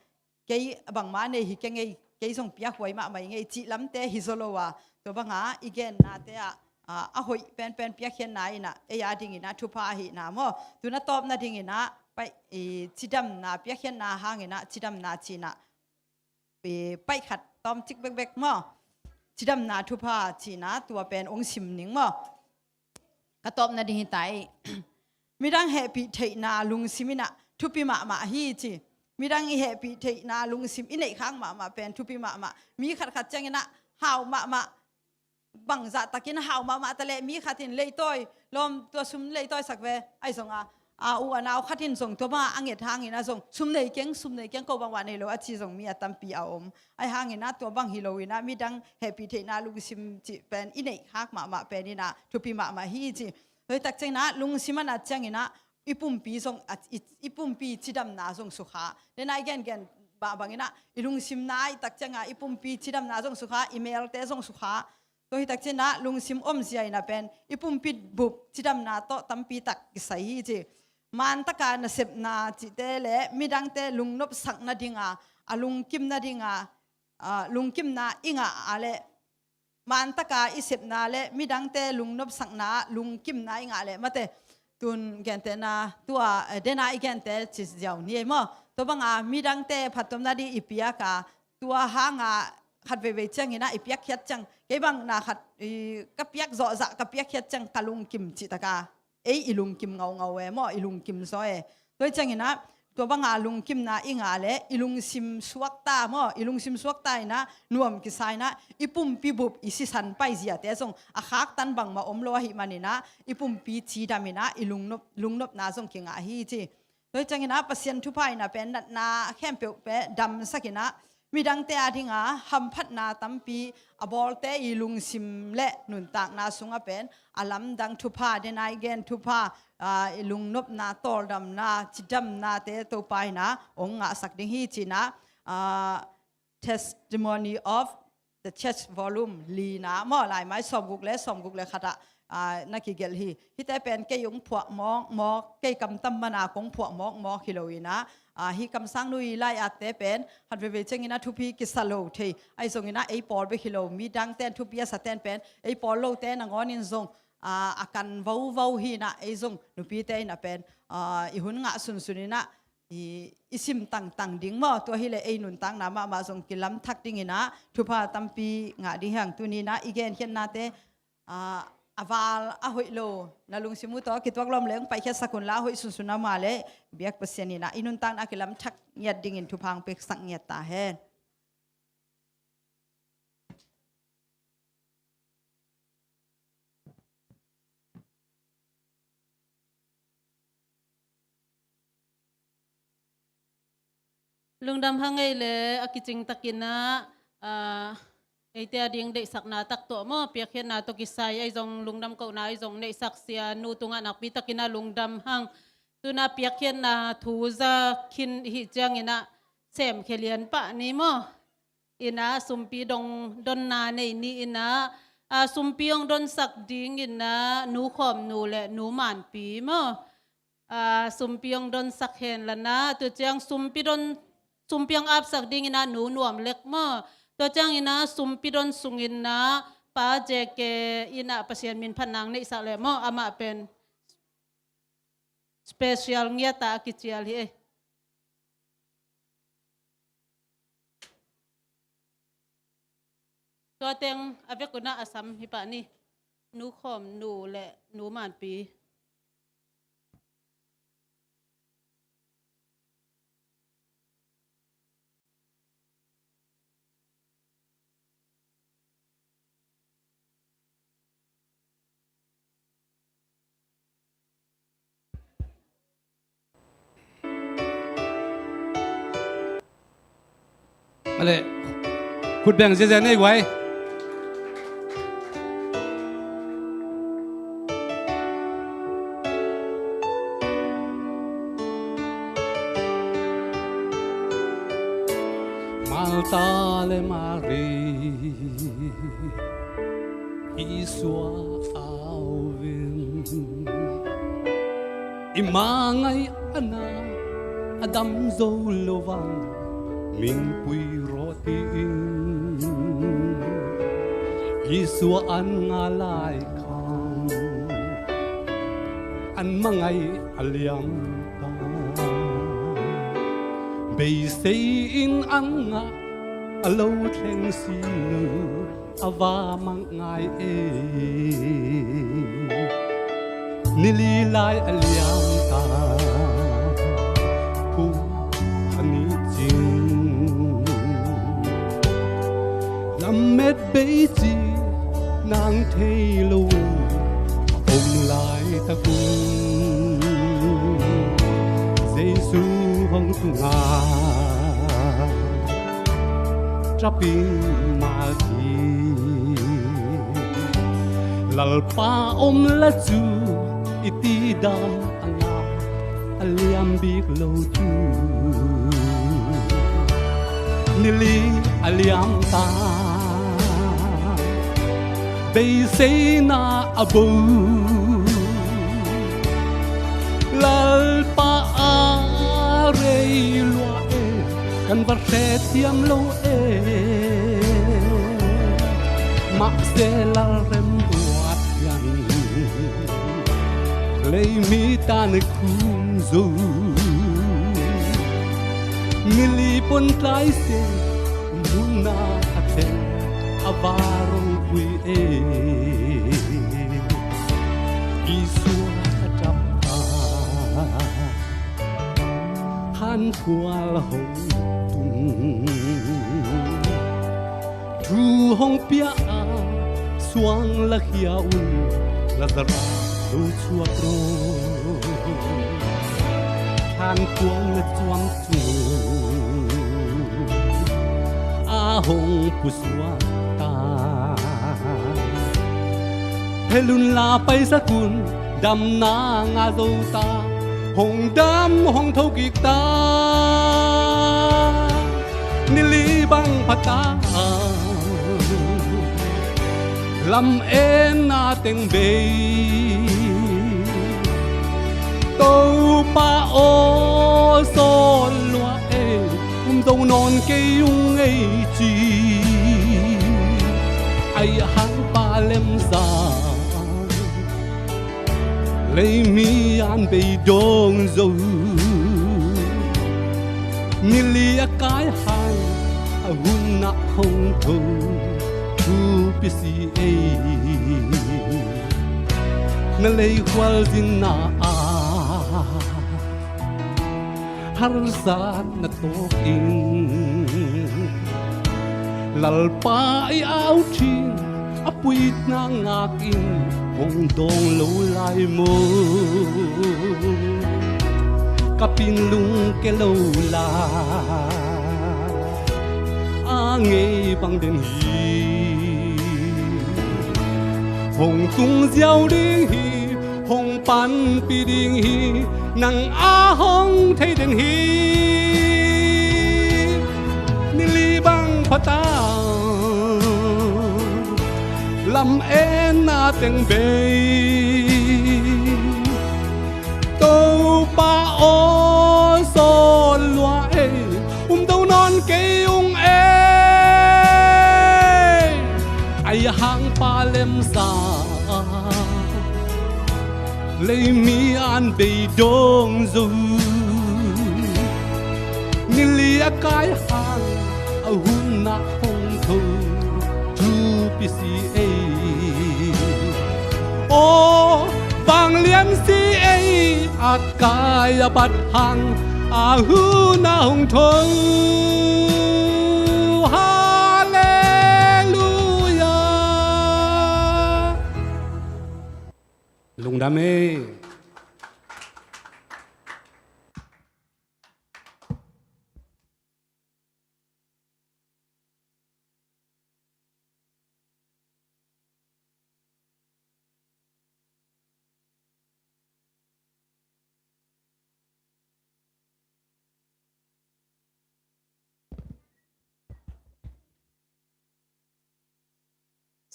kei bangmah nei hi keng ei, kei zong piakhuai mahmah ing ei cih lamte hi zaw lo a, tua bang a i gennate ah, a, a hoih penpen piakkhiatna in ah ei a dingin ah thupha ahihna maw. Tu-in a tawpna dingin ah paih, i, cidamna piakkhiatna hangin ah cidamna ci-in ah, i, paih khat tawm cik bekbek maw. Cidamna thupha ci-in ah tua pen hong sim ning maw. Ka tawpna ding hi ta ei. Midang hehpih theihna lungsim in ah thupi mahmah hi ci. Midang i hehpih theihna lungsim i neih khak mahmah pen thupi mahmah. Mi khatkhat ciangin ah hau mahmah, bangzah takin hau mahmah ta leh mi khat in leitawi, lawm, tua sum leitawi sak ve, ahi zong a, a, u a nau khat in zong tua bang a a nget hangin ah zong sum nei keng, sum nei keng, ko bangmah nei lo a ci zong mi a tampi a om. Ahi hangin ah tua bang hi lo-in ah midang hehpih theihna lungsim cih pen i neih khak mahmah pen in ah thupi mahmah hi ci. Tua hi tak ciangin ah lungsim a nat ciangin ah i pumpi zong, a, i, i pumpi cidamna zong sukha. Den a i gengen mah bangin ah i lungsim na i tak ciangin ah i pumpi cidamna zong sukha, i melte zong sukha. Tua hi tak ciangin ah lungsim omzia in ah pen i pumpi bup cidamna tawh tampi tak kisai hi ci. Maan tak a nasepna cihte leh midangte lungnopsak nading a, a lungkim nading a, a, lungkimna i ngah a leh, maan tak a i sepna leh midangte lungnopsakna ah lungkimna i ngah leh, mate, tu-in gentehna, tua, eh, den a i gente ci ziau ni ei maw. Tua bang a midangte phattuamna ding i piak a, tua hang a khat veivei ciangin ah i piakkhiat ciang, kei bang na khat, i, ka piak zawh zah ka piakkhiat ciang ka lungkim cih tak a, ei i lungkim ngaungau e maw, i lungkim zaw e. Tua hi ciangin ah tua bang a lungkimna i ngah leh i lungsim suakta maw, i lungsim suakta in ah nuam kisa in ah i pumpi bup, i sisan paiziate zong a khaktan bangmah om lo ahih manin ah i pumpi cidam in ah i lungnop, lungnopna zong kingah hi ci. Tua hi ciangin ah Pasian thupha in ah pen natna khempeuh pen damsak in ah midangte a ding a hamphatna tampi a bawlte i lungsim leh nuntakna sungah pen a lamdang thupha, den a i gen thupha, a, i lungnopna, tawldamna, cidamnate Topa in ah hong ngahsak ding hi ci-in ah, a, Testimony of the Church volume lina maw, laimai sawmguk leh, sawmguk leh khat ah, a, na kigelh hi. Hihte pen kei hong phuah mawkmawk, kei kamtam man a kong phuah mawkmawk hi lo-in ah, a, hih kamsang nui lai-atte pen khat veivei ciangin ah thupi kisa lo thei. Ahi zongin ah ei pawl bek hi lo, midangte in thupi a saten pen ei pawl lote nangawnin zong, a, a kan vovo hi-in ah ei zong nupite in ah pen, a, i hun ngah sunsun in ah i, i sim tangtang ding maw. Tua hi leh ei nuntakna mahmah zong kilamthak dingin ah thupha tampi ngah ding hi hang. Tuni-in ah i genkhiatnate, a, a val a hoih lo, na lungsim uh tawh kituak lawm leng paikhiatsak un la, a hoih sunsun a, amah leh biak Pasian in ah i nuntakna kilamthak ngiat dingin thupha hong piaksak ngiat ta hen. Lungdam hang ei leh, a kicing takin ah, ah, Eite a ding deihsakna tak tawh maw, piakkhiatna tawh kisai ahi zong, lungdam kohna ahi zong neihsak sia nu tungah nakpi takin a lungdam hang. Tuna piakkhiatna thu za khin i hih ciangin ah semkhia lian pah ni maw. Ina sumpi dong donna nei ni ina, a, sumpi hong donsak dingin ah Nu Khawm Nu le Nu Manpi maw. A, sumpi hong donsak hen la na, tua ciang sumpi don, sumpi hong apsak dingin ah Nu Nuam Lek maw. Tua ciangin ah sumpi don sungin ah Pa J K in ah Pasian min phat nang neihsak leh maw, amah pen special ngiat a kicial hi ei. Tua teng a vek un ah a sam hi pah ni. Nu Khawm Nu le Nu Manpi. A leh, khut beng ziazia nei guai. Martha le Mari Isua au vin. I mangai ana a dam zo lo vang min pui rawh tiin Isua an nga lai khang an mangai a liam ta. Beisei in an ngah a lo thleng si lo a va mang ngai e. Ni li lai a liam ta, phung a ni cing. Lammet bei ci nang thei lo om lai takun Jesu hong tunga. Trapin malki Lalpa om la cu i ti dam a ngah a liam bik lo tu. Ni li a liam ta, beiseina a bo. Lalpa a rei lua e, kan va hre thiam lo e. Mahse lalrem buat hian leimi tan khum zo. Ni li pon tlai se, nunna a theng a va rong pui e. Isua a tap a khan khual hong tung. Thu hong pia a suang lakhia un Lazarus lo chuak ro. Khan khual na chuam a hong pusuak ta. Helun la paisak un damna nga zo ta. Hong dam hong tho kik ta. Ni li bang pha ta. Lam en na teng bei Topa aw sawn lua e, um zo nawn kei ung ei ci. Ai hang pa lemsa leimi an bei dong zo. Ni li a kai hang a hun na hong tho thu pisi ei. Na lei khual zinna a harsat na tawk in Lalpa i au thin a puitna ngak in hong dawng lo lai maw? Ka pin lung ke lo la a ngei bang den hi. Hong tung ziau ding hi, hong panpih ding hi, nang a hong thei den hi. Ni li bang pha ta, lam enna teng bei. Topa aw, sawl lua ei, um to nawn kei ung ei. Ai hang pa lemsa, lei mi an bei dong zo. Ni li a kai hang a hun na hong tho, thupi si ei. Aw, vanglian si ei, a kai a bat hang a hun na hong tho. Halleluia. Lungdam ei.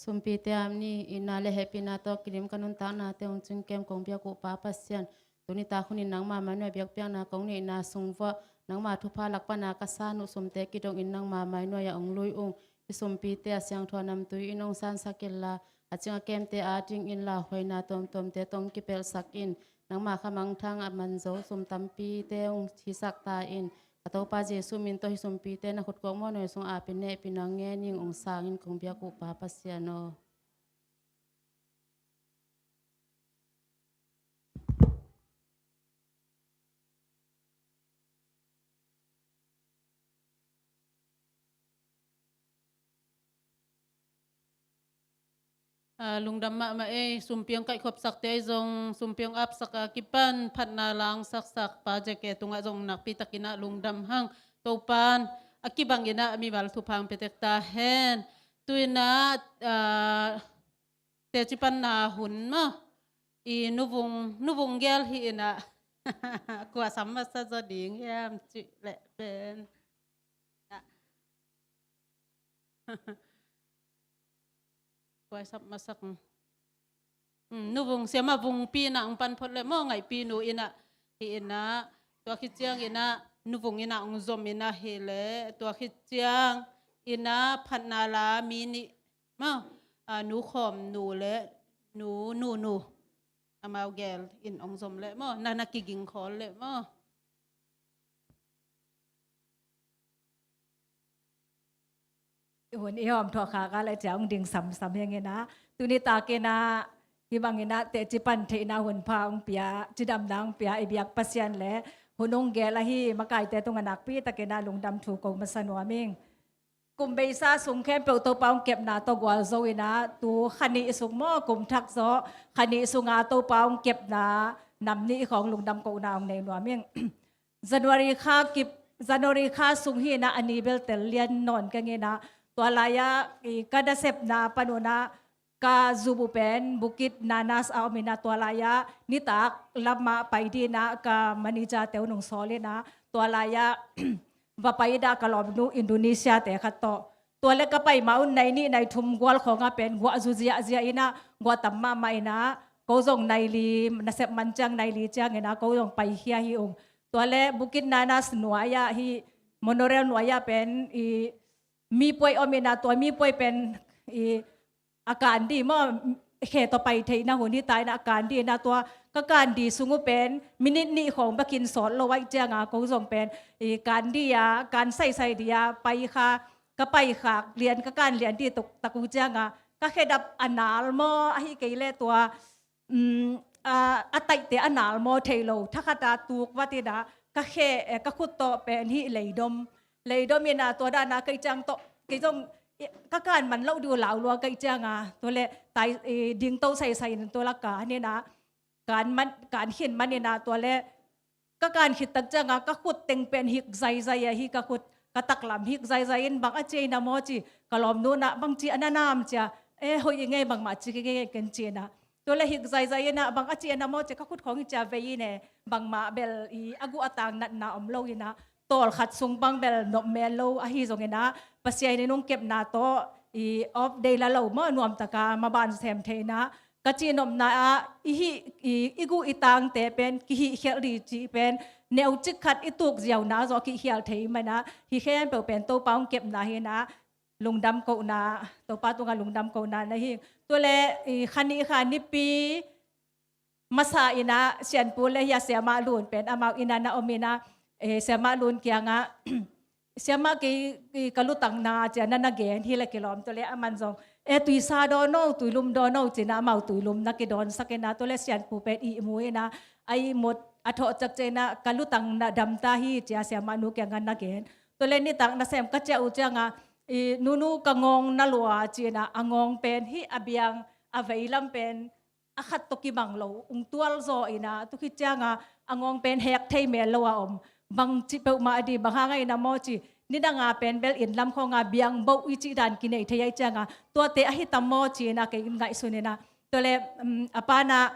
Sumpite a om ni, itna le hehpihna tawh kidim ka nuntaknate hong cingkem kong biak uh Pa Pasian, tuni tak hunin nangma mai nuai biakpiakna kong neihna sung vuah nangma thupha lak pana ka san uh sumte kidongin nangma mai nuai-ah hong lui ung. Hih sumpite a siangtho a namtui in hong sansak inla, a cing a kemte adingin lauhuaina tuamtuamte tawh hong kipelhsak in. Nangma kha mangthang a man zo sum tampite hong hisak ta in. Ka Topa Jesuh min tawh hih sumpite na khutkuak mawhnuai sungah apin nehpih nang ngenin hong sangin kong biak uh Pa Pasian aw. A, lungdam mahmah ei, sumpi hong kaihkhopsakte ahi zong, sumpi hong apsak a kipan phatna la hong saksak Pa J K tungah zong nakpi takin ah lungdam hang. Topan a kibangin ah mimal thupha hong pia tek ta hen. Tu-in ah, a, teci panna hun maw, i nuvung, nuvung gel hi-in ah kua sam masa zaw ding hiam cih leh pen. Kua sam masa. Hmm, nuvung siamah vungpi in ah hong pan phot leh maw, ngaihpih nu in ah hi-in ah, tua khit ciangin ah nuvung in ah hong zom in ah hi leh, tua khit ciangin ah phatna la mi nih maw, a, nu khawm nu le nu, nu, nu. Amau gel in hong zom leh maw, na, na kiging khawl leh maw. Hun i hawm thawh khak a leh cia hong ding samsam hi-ing in ah, tuni takin ah hih bangin ah teci pan theihna hun pha hong pia, cidamna hong pia i biak Pasian le hun hong gel ahi makaite tungah nakpi takin ah lungdam thu ko masa nuam ing. Kum beisa sung khempeuh Topa hong kepna tawh gualzo in ah, tu kha nih sung maw, kum thak zawh kha nih sungah Topa hong kepna nam nih khawng lungdam kohna hong nei nuam ing. January kha kip, January kha sung hi-in ah a ni bel tel lian nawn keng in ah, tua lai-ah i ka nasepna pan un ah ka zum uh pen Bukit Nanas a om in ah, tua lai-ah nitak lamah pai dingin ah ka manager-te un hong sawl in ah, tua lai-ah va pai in ah ka lawmnu Indonesia-te khat tawh. Tua leh ka pai ma un nai nih nai thum gual khawngah pen guah zu ziahziah in ah, guah tam mahmah in ah, ko zong nai li, nasep man ciang nai li ciangin ah ko zong paikhia hi ung. Tua leh Bukit Nanas nuai-ah, hih monorail nuai-ah pen i mipuai om in ah, tua mipuai pen i a kan ding maw, khe tawh pai theihna hun hi ta in ah, a kan ding in ah, tua ka kan ding sung uh pen minit nih khawng bek in sawt lo ahih ciangah ko zong pen i kan ding a, kan saisai ding a pai kha, ka pai khak lian, ka kan lian ding tuk tak uh ciangah ka khedap a nal maw, ahih kei leh tua um, a, a taihte a nal maw thei lo, thakhat a tuk vat in ah ka khe, eh, ka khut tawh pen hih leidom, leidom in ah tua dan ah kei ciang tawh, kei zong, eh, ka kan man loh ding uh lau lua kei ciangah, tua leh tai, eh, dingto saisai in tua lak ah kan in ah, kan man, kan khin man in ah, tua leh ka kan khit tak ciangah ka khut teng pen hik zaizai a, hih ka khut, ka taklam hik zaizai in, bang a ci ei na maw ci, ka lawmnu in ah bang ci a na nam ci a, e, hoih i ngei bangmah ci kei ngei ken ci-in ah. Tua le hik zaizai in ah, bang a ci-in ah maw ci, ka khut khawng hi ci-a vei in e, bangmah bel i a guh a tang natna om lo in ah, tawlkhat sung bang bel nop mel lo ahi zongin ah, Pasian in hong kepna tawh i off day la lo maw, nuamtaka maban sem thei in ah, ka cihnopna ah i hih, i, i guh i tangte pen kihihkhialh ding cih pen neucik khat i tuk ziauna zawh kihkhial thei manin ah, hih khempeuh pen Topa hong kepna hi in ah, lungdam kohna, Topa tungah lungdam kohna na hi. Tua le, i, kha nih kha Nipi masa in ah Sianpu le hia Siamah Lun pen amau inn ah na om in ah, e, Siamah Lun kiangah, Siamah, kei, kei ka lutang na ci-a na na gen hi le kilawm. Tua le aman zong, e, tuisa dawn o, tuilum dawn o ci-in ah amau tuilum na kidawnsak in ah, tua le Sianpu pen ihmu in ah, a ihmut a thawh ciakciak in ah, ka lutang na dam ta hi ci-a Siamah nu kiangah na gen. Tua le nitak nasem ka ciah uh ciangah, i, nunu ka ngawng na lua ci-in ah, a ngawng pen hih a biang a veilam pen a khat tawh kibang lo, ung tual zaw in ah, tu khit ciangah a ngawng pen hek thei mel lo a om. Bang ci peuhmah a ding, bang hang a in ah maw ci, nidang a pen bel inn lam khawng ah biang boh i cih dan kinei thei ahih ciangah, tuate ahi tam maw ci-in ah kei ngaihsun in ah. Tua le, um, a pa in ah,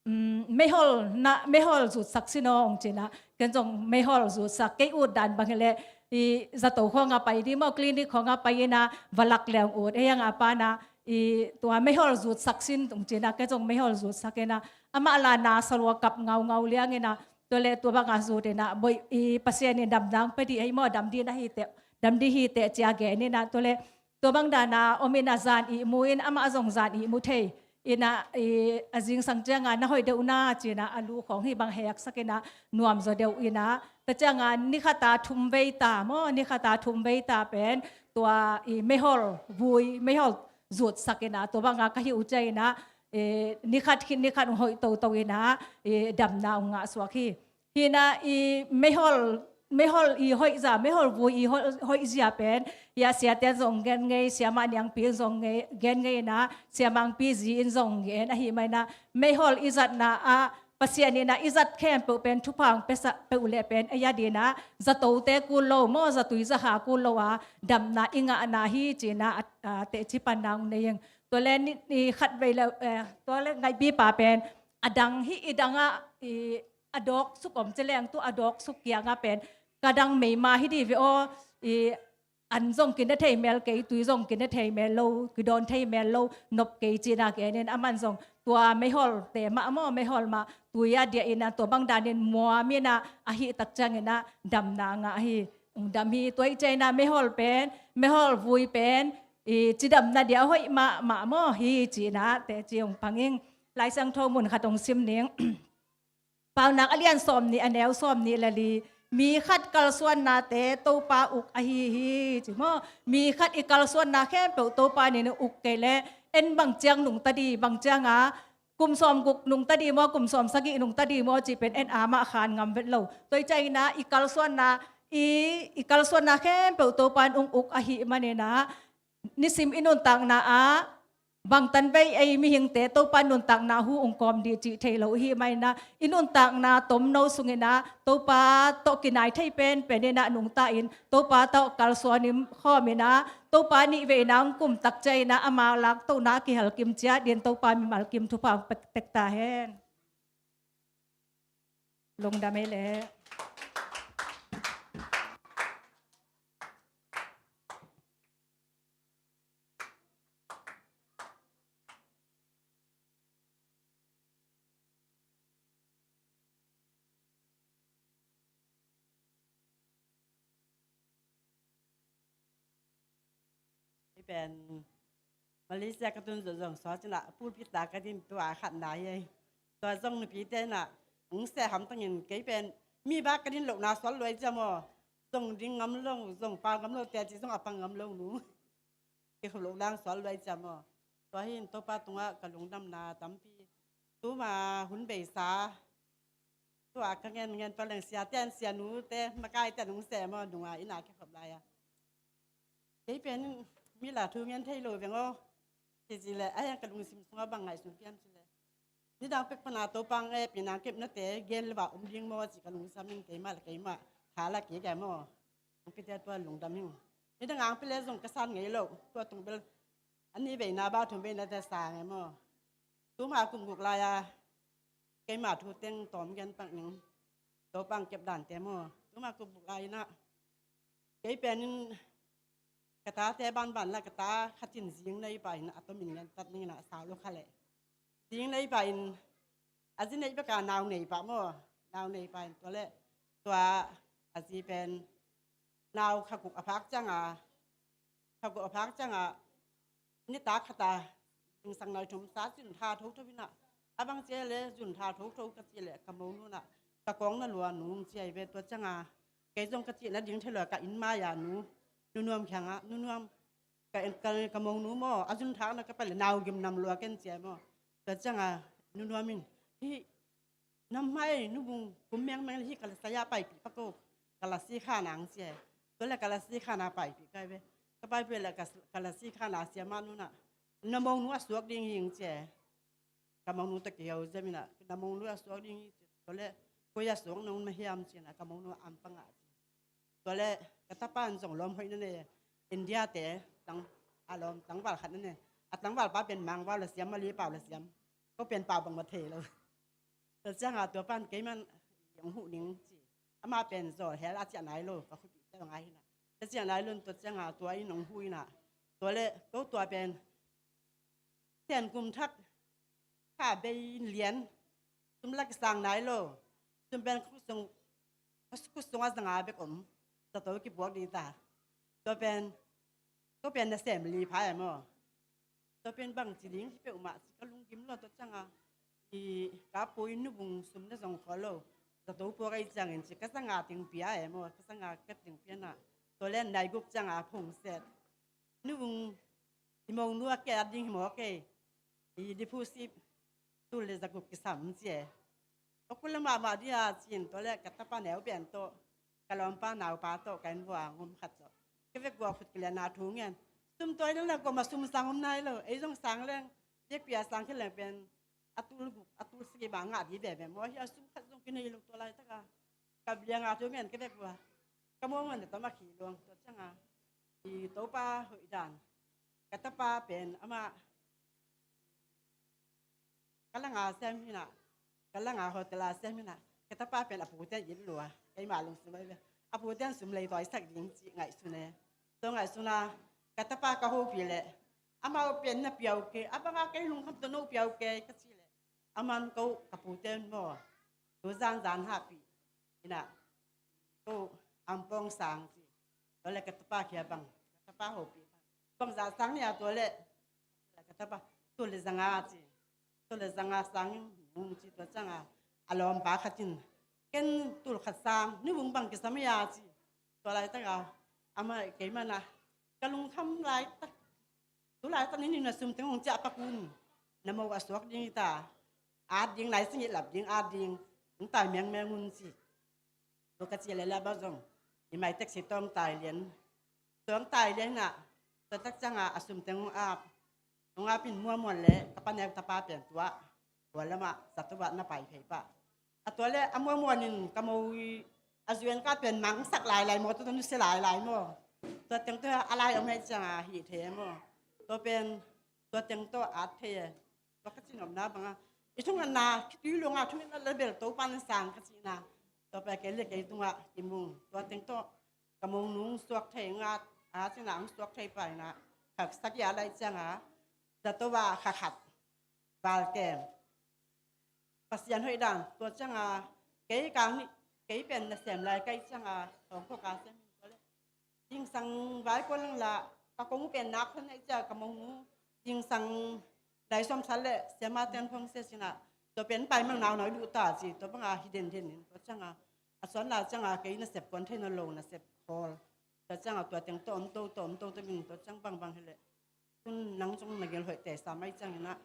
um, meihol na, meihol zutsak sin aw hong ci-in ah, ken zong meihol zutsak, kei ut dan bang hi leh, i, zato khawng ah pai ding maw, clinic khawng ah pai in ah, va lak leng ut, ei ang a pa in ah, i, tua meihol zutsak sin hong ci-in ah, ken zong meihol zutsak in ah, amah la na sa lua kap ngaungau liang in ah, tua le tua bang a zut in ah, boi, i, Pasian in damna hong pia ding ahi maw, dam ding na hi teh, dam ding hi teh ci-a gen in ah, tua le tua bang dan a om in ah zan ihmu in, amah zong zan ihmu thei in ah, i, a zingsang ciangah na hoih deuh na ci-in ah, a lu khawng hih bang heksak in ah, nuam zaw deuh in ah, tua ciangah ni khat a thum vei ta maw, ni khat a thum vei ta pen tua, i, meihol vui, meihol zutsak in ah, tua bang a ka hih uh ciang in ah, i, ni khat khit ni khat hong hoih toto in ah, i, damna hong ngah suak hi. Hi in ah, i, meihol, meihol i hoih zia, meihol vui i hoih, hoih zia pen, hia siate in zong gen ngei, Siamah Niangpi in zong ngei, gen ngei in ah, Siamah Angpi zi in zong gen ahih manin ah, meihol i zatna ah Pasian in ah i zat khempeuh pen thupha hong piasak peuh leh pen, ei a ding ah, zatote kul lo maw, zatui zakha kul lo a damna i ngahna hi ci-in ah, a, a, teci panna hong nei ing. Tua le ni, ni khat vei le, eh, tua le ngaihpipa pen, a dang hi, i dang ah, i, a dawk suk om ci leng, tu a dawk suk kiangah pen, ka dang meima hi ding ve aw, i, an zong kine thei mel kei, tui zong kine thei mel lo, kidawn thei mel lo, nop kei ci-in ah gen in, aman zong tua meiholte mah maw, meihol mah tui a diah in ah, tua bang danin muam in ah, ahih tak ciangin ah damna ngah hi, hong dam hi. Tua ahih ciangin ah meihol pen, meihol vui pen, i, cidamna dia hoih mahmah maw hi ci-in ah teci hong pang ing. Lai Siangtho mun khat hong sim ning. Paunak a lian sawmnih, a neu sawmnih le li. Mi khat kalsuannate Topa uk ahi hi, ci maw. Mi khat i kalsuanna khempeuh Topa in uk kei leh, en bang ciang nungta ding, bang ciang a, kum sawmguk nungta ding maw, kum sawmsagih nungta ding maw cih pen en a mah khan ngam vet lo. Tua ahih ciangin ah i kalsuanna, i, i kalsuanna khempeuh Topa in hong uk ahih manin ah, nisim i nuntakna ah, bangtan vei ei mihingte Topa nuntakna hu hong kawm ding cih thei lo ahih manin ah, i nuntakna tomno sungin ah Topa tawh kinai thei penpen in ah nungta in, Topa tawh kalsuan in khawm in ah, Topa nih vei in ah hong kum tak ciangin ah, ama laktohna a kihelkim ciat dingin Topa mimal kim thupha hong pek, pek ta hen. Lungdam ei leh. Kei pen Malaysia ka tun zawh zong sual cin ah pulpit ah ka din tua khatna hi. Tua zong nupite in ah hong seh hamtangin kei pen mi bak ka din lohna sual luai ciam aw. Zong ding ngam lo, zong pau ngam lo, teci zong a pang ngam lo nu. Kikhop loh lang sual luai ciam aw. Tua hi in Topa tungah ka lungdamna tampi. Tuma hun beisa, tua ka ngen ngen tua leng siate in, sianute, makaite in hong sem aw, nunga inn ah kikhop lai a. Kei pen mi la thu ngen thei lo veng aw. Ci ci leh, a hiang ka lungsim sungah bang ngaihsun hiam ci leh, nidang pek pana Topa hong ep in ah kepnate gen lo a om ding maw ci ka lungsim in, keimah le keimah tha la kik e maw. Hong piate tua lungdam ing. Nidang hong pia le zong ka san ngei lo. Tua tung bel a nih veina, ba thum veina te sang e maw. Tuma kum guk lai-a keima thu teng tawm gen pak ning. Topa hong kep dante maw. Tuma kum guk lai inah kei pen in ka tate banban la, ka ta khat in zing nei pah in a tomin lian tat ning inah, sau lo kha leh. Zing nei pah in, a zi neih bek a nau nei pah maw. Nau nei pah in tua leh tua a zi pen nau kha guk a phak ciang a, kha guk a phak ciang a nitak khat a zingsang nai thum sa zun tha thotho inah, a bang ci leh zun tha thotho ka cih leh ka monu inah ka kawng na lua nung ci hi ve. Tua ciang a kei zong ka cihna ding thei lo a, ka inn mai-a nu, Nu Nuam kiangah, Nu Nuam, ka, ka, ka monu maw, a zun thak na ka pai leh nau gim nam lua ken ci hi maw. Tua ciang a Nu Nuam in, hih nam mai, Nu Bung kum mengmeng leh hih Kalasi-ah paipih pak o, Kalasi khan ang ci hi. Tua leh Kalasi khan a paipih ka hi ve. Ka paipih leh Kalasi khan a siamah nu inah, na monu a suak ding hi ing ci hi. Ka monu tawh kiho ziam inah, na monu a suak ding hi ci. Tua leh koi a suak nong na hiam ci inah, ka monu a am pangah ci. Tua leh ka tapa in zong lawm hoih na nei, India te tang, a lawm tangval khat na nei. A tangval pa pen Mangpau la siam, Malay pau la siam. Ko pen pau bangmah thei lo. Tua ciang a tua pan keiman hong huh ning ci. Amah pen zaw hel a ciah nai lo, ka khuipih te bang a hi inah. A ciah nai lo, tua ciang a tua in hong huh inah. Tua leh ko tua pen Sen kum thak kha bei lian, sum la kisang nai lo. Sum pen khut sung, khut sung a za nga bek om. Zato kipuak ding ta. Tua pen, ko pen nasem li pha e maw. Tua pen bang ci ding hi peuhmah ci ka lunggim lo. Tua ciang a i ka pu in Nu Bung sum na zong khol lo. Zato puak ahih ciangin ci ka za nga ting pia e maw, ka za nga kep ting pia inah. Tua leh nai guk ciang a phone set. Nu Bung, i monu a ke at ding hi maw kei. I deposit tul leh za guk kisam ci e. Ka kul leh mahmah ding a ci in, tua leh ka tapa neu pen tawh, ka lawmpa naupa tawh, ka inn vua ngom khat tawh. Ka vek vua khut kilian a thu ngen. Sum tua in la koma sum sang om nai lo. Ei zong sang leng, biakpi-a sang khin leng pen a tul guk, a tul sagih bang ngah ding veve maw. Hih a sum khat zong kinei lo tua laitak a. Ka biang a thu ngen ka vek vua. Ka muang man le tawm a khi luang tua ciang a. I Topa hoih dan. Ka tapa pen amah ka langa sem hi inah. Ka langa hotel a sem hi inah. Ka tapa pen a pute in it lua. Keima lungsim a hi ve. A pute in sum lei tawi sak ding ci ngaihsun e. Tua ngaihsun a ka tapa ka hopih leh, amau pen na piau kei, a banga kei lungkham tawh no piau kei ka cih leh, aman ko ka pute in maw, tu zanzan hahpih inah, ko ampawng sang ci. Tua leh ka tapa kia bang, ka tapa hopih bang, bangzah sang ni a tua leh, ka tapa tul leh za nga ci. Tul leh za nga sang in hong ci. Tua ciang a, a lawmpa khat in, ken tul khat sang, Nu Bung bang kisam hia ci. Tua laitak a, amah keima na, ka lungkham laitak, tu laitak ni ni na sum teng hong ciah pak un, na mo a suak ding hi ta, at ding lai sing i lap ding, at ding, hong tai mengmeng un ci. Tua ka cih leh laba zong i mai taxi tawh hong tai lian. Tua hong tai lian inah, tua tak ciang a a sum teng hong ap. Hong ap in muanmuan leh ka pa neu tapa pen tua, tua lamah zato ah na pai phei pah. A tua leh a muanmuan in ka mo i a zuen ka pen mangsak lailai maw, tua tawh nusia lailai maw. Tua teng tawh a lai om hei ciang a hih thei maw. Tua pen tua teng tawh at thei e. Tua ka cinopna banga i thungetna khitui lunga thungetna lebel Topa na sang ka cihna. Tua pen kei le kei tungah kimung. Tua teng tawh ka monu hong suak thei, ngat a cina hong suak thei pah inah, kha sagih a lai ciang a zato ah kha khat val kem. Pasian hoih dan. Tua ciang a kei kang nih, kei pen nasem lai ka hih ciang a, Hong Kong ka sem in tua leh zingsang vai kua lang la, ka kong uh pen nak phen na hih ciang ka monu zingsang lai sawm sat leh siama ten phong sia cina, tua pen pai mang nau nau duh ta ci. Tua banga hi denden in tua ciang a, a suan la ciang a kei nasep kuan thei na lo, nasep khawl. Tua ciang a tua teng tawh om to, tawh om to, tua min tua ciang bangbang hi leh, tun nang zong na gel hoih te sa mai ciang inah,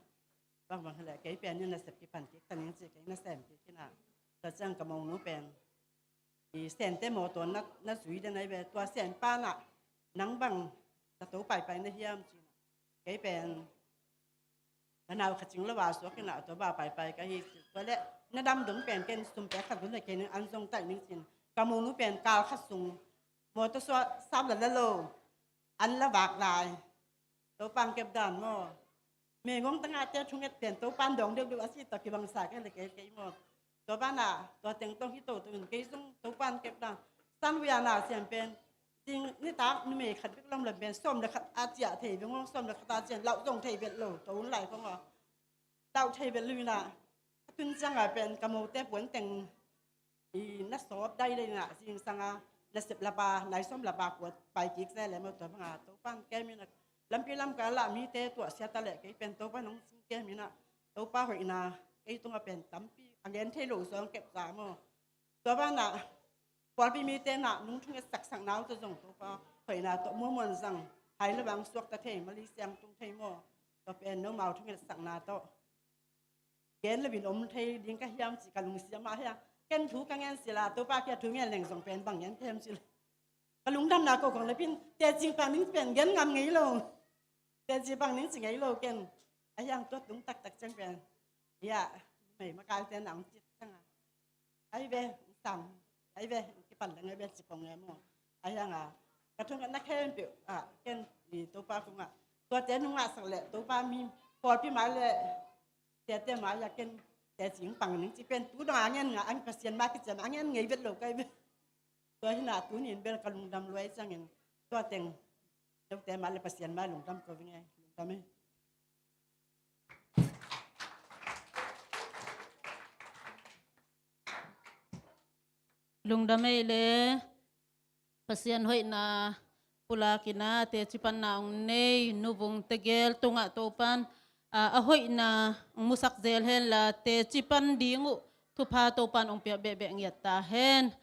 bangbang hi leh kei pen in nasep kipan kik ta ning ci, kei nasem kik inah. Tua ciang ka monu pen i Sente mawtaw na, na zui den ahi ve. Tua Sen pa inah, nang bang zato paipai na hiam ci inah, kei pen ka nau kha cing lo a suak inah tua ba paipai ka hi ci. Tua leh na dam dong pen ken sum pek khat dun leh kei ning an zong taih ning ci in, ka monu pen kal khat sung mawtaw suah sap la la lo, an la vak lai. Topa'n kep dan maw. Mengong tangahte thunget pen Topa'n dawng deuhdeuh a si tawh kibangsa kei le kei kei maw. Tua banah tua teng tawh hi toto in kei zong Topa'n kep dan. San wia na siam pen zing nitak numei khat bek lam lam pen sawm le khat a ciah thei ve ngong, sawm le khat a ciah lauh zong thei vet lo, tua hun lai khong aw. Lauh thei vet lo inah a tun ciangah pen ka mote puan teng i na sawp dai dai inah zingsanga nasep lapa, nai sawm lapa kuat pai kik zia le maw. Tua banga Topa'n kem inah lampi lamka lah mite tuahsia ta leh kei pen Topa'n hong kem inah Topa hoihna kei tungah pen tampi a gen thei lo zong kep za maw. Tua banah pawlpi mite nah nung thunget saksakna uh tawh zong Topa hoihna tawh muamuan zang, hai le vang suakta thei, mali siang tung thei maw. Tua pen nomau thunget sakna tawh gen lo in om thei ding ka hiam ci ka lungsim ah hiam. Ken thu ka ngen sila Topa kia thu ngen leng zong pen bang ngen ka hiam ci lo. Ka lungdamna ko kong le pin tecing pang ning pen gen ngam ngei lo. Tecing pang ning ci ngei lo ken. A hiang tua tung taktak ciang pen. Ya, mei makalte na ang cit ciang a. Ai ve, sang. Ai ve, kipan leng ai ve ci kong nge maw. A hiang a. Ka thung na khem piu a ken i Topa kong a. Tua te nung a sak le Topa mi pawlpi mai le. Tete mai a ken tecing pang ning ci pen tu dong a ngen nga ang Pasian ma kiciam a ngen ngei vet lo kai ve. Tua hi na tuni in bel ka lungdam luai ciangin tua teng. Tua te mah le Pasian mah lungdam ko ving e. Lungdam e. Lungdam ei le Pasian hoihna pulak ina teci panna ong nei nuvung tegel tungah Topan a, a hoihna ong musak zel henla teci pan ding uh thupha Topan ong piak behbeh ngiat ta hen.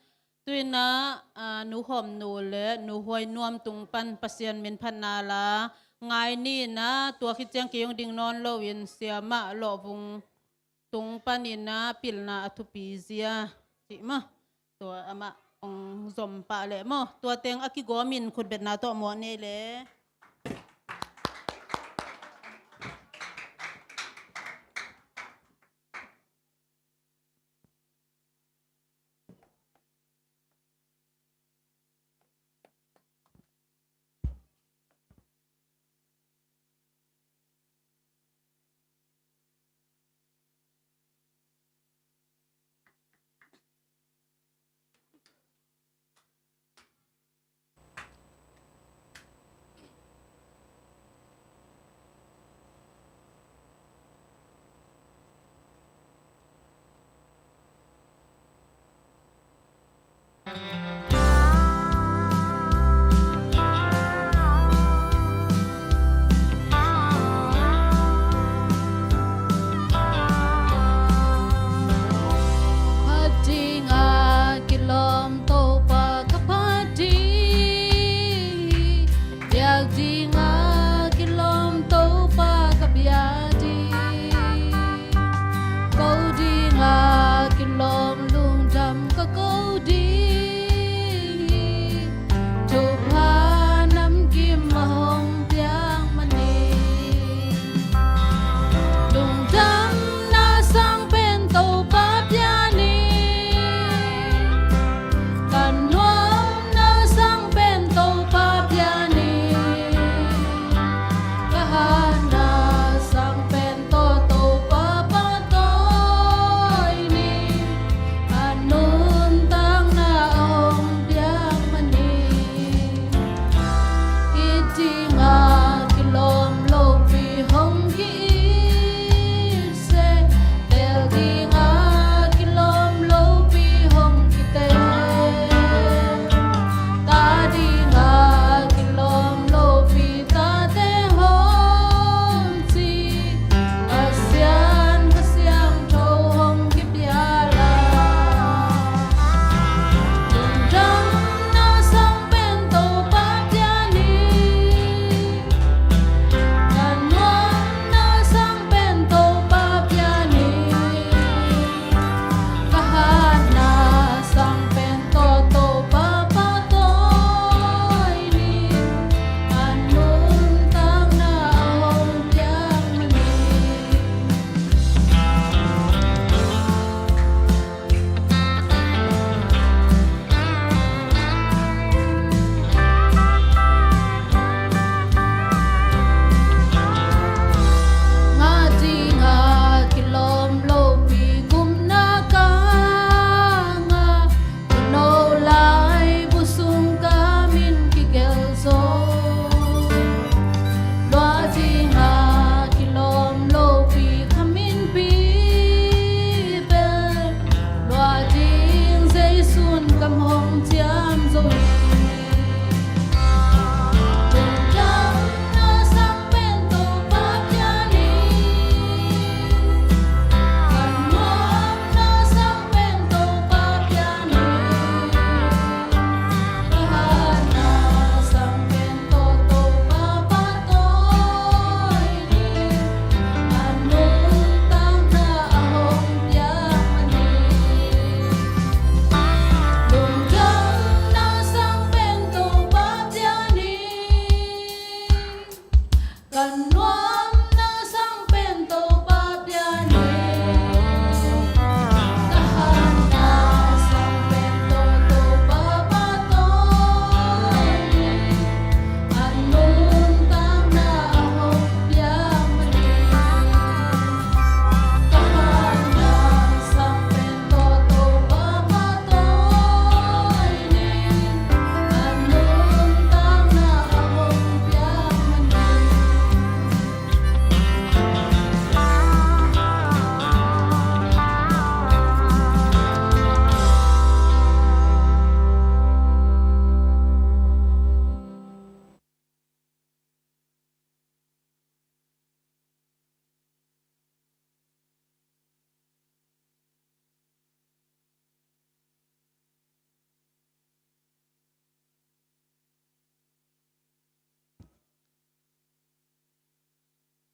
Tuina a, nu Hawm nu le nu Huai Nuam tung pan Pasian min phatna la ngai ni na tua khit ciang kei ong ding nawn lo in siamah lawhvung tung panin a pilna a thupi zia cih maw. Tua amah ong zom pah leh maw. Tua teng a kigawmin khutbetna tawh mawh nei le.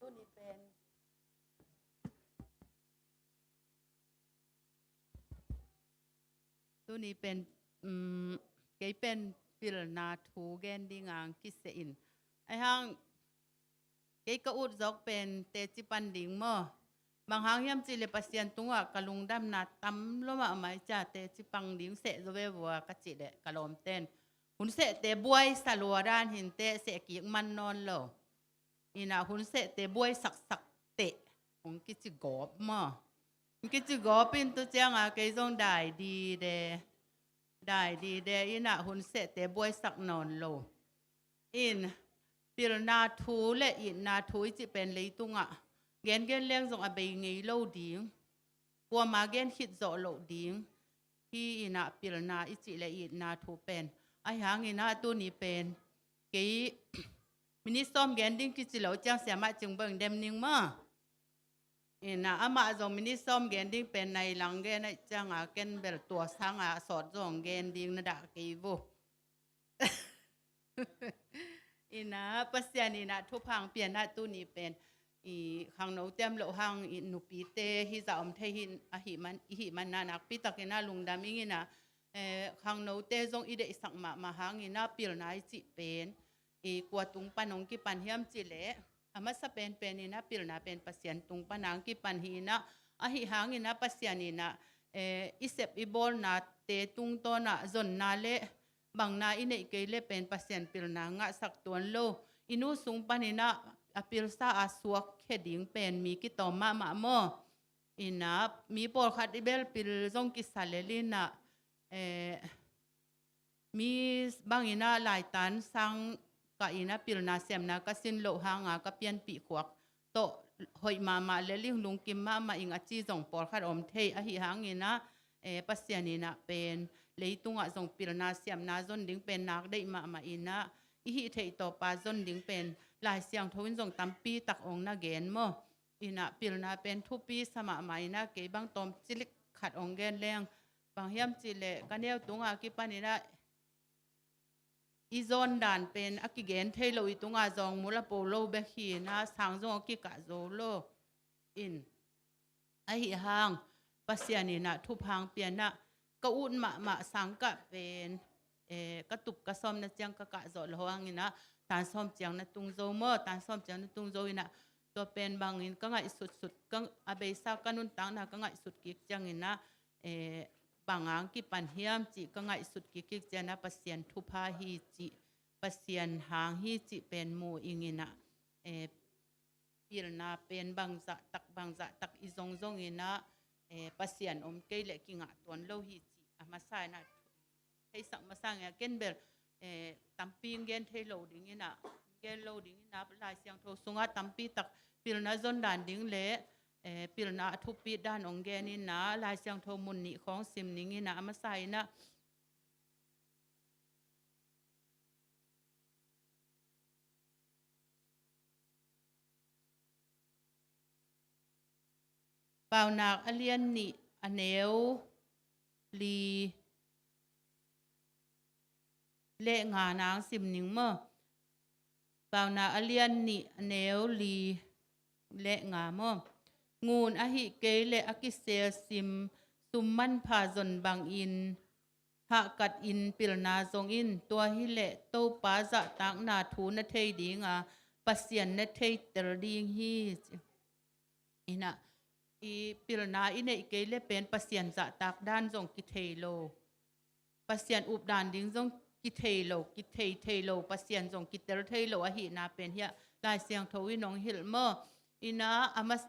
Tuni pen, tuni pen, um, kei pen pilna thu gen ding ang kisia in. Ahi hang, kei ka ut zawk pen teci pan ding maw. Bang hang hiam cih leh Pasian tungah ka lungdamna tam lua mahmah i cia teci pang ding seh zaw ve vua ka cih leh ka lawmten. Hun sehte buai sa lua dan hinteh seh kik man nawn lo. Inah hun sehte buai saksak teh. Hong kici gawp maw. Hong kici gawp in tu cianga kei zong dai dide. Dai dide inah hun sehte buai sak nawn lo. In pilna thu le itna thu i cih pen leitungah gengen leng zong a bei ngei lo ding. Kuama gen khit zawh loh ding. Hi inah pilna i cih le itna thu pen. Ahi hang inah tuni pen. Kei minute sawm gen ding kici lo ciang siamah cing bang dem ning maw. Inah amah zong minute sawm gen ding pen nai lang gen aih cianga ken bel tua sanga sawt zong gen ding na dah kei vo. Inah Pasian inah thupha pianah tuni pen i khangno tiam loh hang i nupite hizah om thei hin ahih man, ihih man na nakpi takinah lungdam ing inah, eh, khangnote zong i deihsak mahmah hang inah pilna i cih pen i kua tung pan hong kipan hiam cih leh a masa penpen inah pilna pen Pasian tung pan hong kipan hi inah, ahih hang inah Pasian inah, eh, i sep i bawlnate tungtawnah zonna le bangna i neih kei le pen Pasian pilna ngahsak tuan lo. I nu sung pan inah a pilsa a suak khia ding pen mi kitawm mahmah maw. Inah mi pawlkhat i bel pil zong kisa lel inah, eh, mi bang inah laitan sang ka inah pilna siamna ka sin loh hanga ka pianpih khuak tawh hoih mahmah le ling lungkim mahmah ing a ci zong pawlkhat om thei ahih hang inah, eh, Pasian inah pen leitungah zong pilna siamna zon ding pen nak deih mahmah inah i hih theih tawpa zon ding pen Lai Siangtho in zong tampi tak ong na gen maw. Inah pilna pen thupi sa mahmah inah kei bang tawm cilik khat ong gen leng bang hiam cih leh ka neu tunga kipan inah i zawn dan pen a kigen thei lo i tunga zawngmul a po lo bek hi inah sang zong a kikah zo lo. In ahih hang Pasian inah thupha pianah ka ut mahmah sangkah pen, eh, ka tup ka sawm na ciang ka kah zawh lo hang inah tan sawm ciang na tung zo maw, tan sawm ciang na tung zo inah tua pen bangin ka ngaihsutsut, ka, a beisa ka nuntakna ka ngaihsut kik ciang inah, eh, bang hang kipan hiam cih ka ngaihsut kik kik cianah Pasian thupha hi cih, Pasian hang hi cih pen mu ing inah, eh, pilna pen bangzahtak bangzahtak i zongzong inah, eh, Pasian om kei leh kingah tuan lo hi cih a masa inah theisak masa ngia ken bel, eh, tampi gen thei lo ding inah, gen lo ding inah Lai Siangtho sungah tampi tak pilna zon dan ding le, eh, pilna a thupi dan ong gen inah Lai Siangtho mun nih khawng sim ning inah a masa inah Paunak a lian nih a neu li le nga nang sim ning maw. Paunak a lian nih a neu li le nga maw. Ngun ahih kei leh a kisel sim sum manpha zon bangin hahkat in pilna zong in, tua hileh Topa zahtakna thu na thei dinga Pasian na theiter ding hi. Inah i pilna i neih kei le pen Pasian zahtak dan zong kithei lo, Pasian up dan ding zong kithei lo, kithei thei lo, Pasian zong kiter thei lo ahihna pen hiah Lai Siangtho in hong hilh maw. Inah a mas,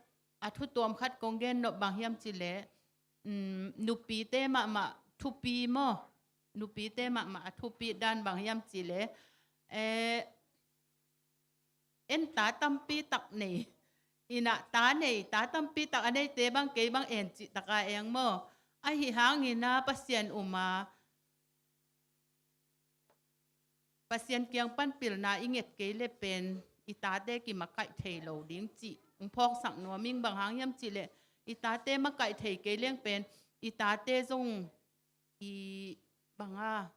a thu tuam khat kong gen nop bang hiam cih leh, um, nupite mahmah thupi maw. Nupite mahmah a thupi dan bang hiam cih leh, eh, en ta tampi tak nei. Inah ta nei, ta tampi tak a neite bang kei bang en cih taka eng maw. Ahih hang inah Pasian um a, Pasian kiang pan pilna i nget kei le pen i tate kimakaih thei lo ding cih hong phawksak nuam ing. Bang hang hiam cih leh i tate makaih thei kei leng pen i tate zong i banga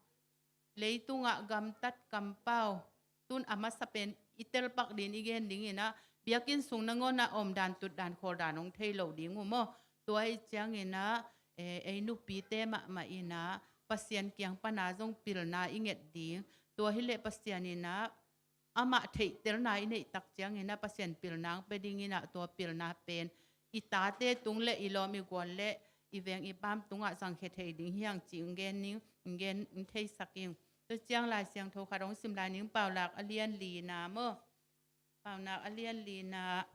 leitungah gamtat kampau tun a masa pen i telpak din i gen ding inah biakinn sung nangawn ah om dan, tut dan, khawl dan hong thei lo ding uh maw. Tua hi ciangin ah, eh, ei nupite mahmah in ah Pasian kiang pan ah zong pilna i nget ding. Tua hi leh Pasian in ah amah theihtelna i neih tak ciangin ah Pasian pilna hong pia ding in ah, tua pilna pen i tate tung le i lawm i gual le i veng i paam tungah zangkhia thei ding hi hang ci hong gen ning, hong gen, hong theisak ing. Tua ciang Lai Siangtho khat hong sim lai ning, Paunak a lian lina maw. Paunak a lian lina,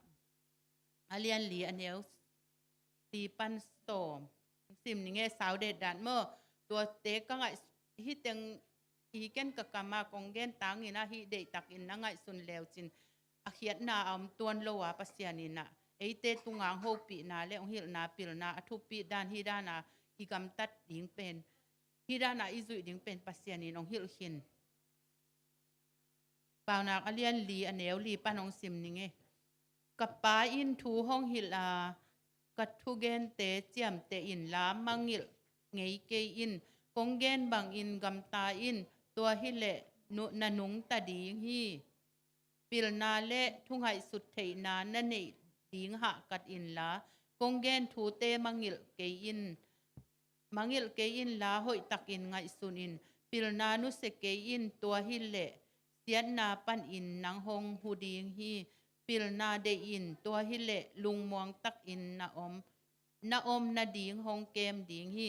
a lian li, a neu li pan sawm. Sim ning e, sau det dan maw. Tuate ka ngaih, hih teng i ken ka kam a kong gen tangin ah hih deihtakin na ngaihsun leucin, a khiatna a om tuan lo a, Pasian in ah eite tunga hong hopihna le hong hilhna pilna a thupi dan, hih dan a i gamtat ding pen, hih dan a i zuih ding pen Pasian in hong hilh khin. Paunak a lian li, a neu li pan hong sim ning e. Ka Pa in thu hong hilh a, ka thugente ciamteh inla mangngilh ngei kei in. Kong gen bangin gamta in, tua hi leh nu-, na nungta ding hi. Pilna le thungaihsut theihna na neih ding hahkat inla, kong gen thute mangngilh kei in. Mangngilh kei inla, hoihtakin ngaihsun in. Pilna nusia kei in, tua hi leh siatna panin nang hong hu ding hi. Pilna deih in, tua hi leh lungmuang takin na om, na om nading hong kem ding hi.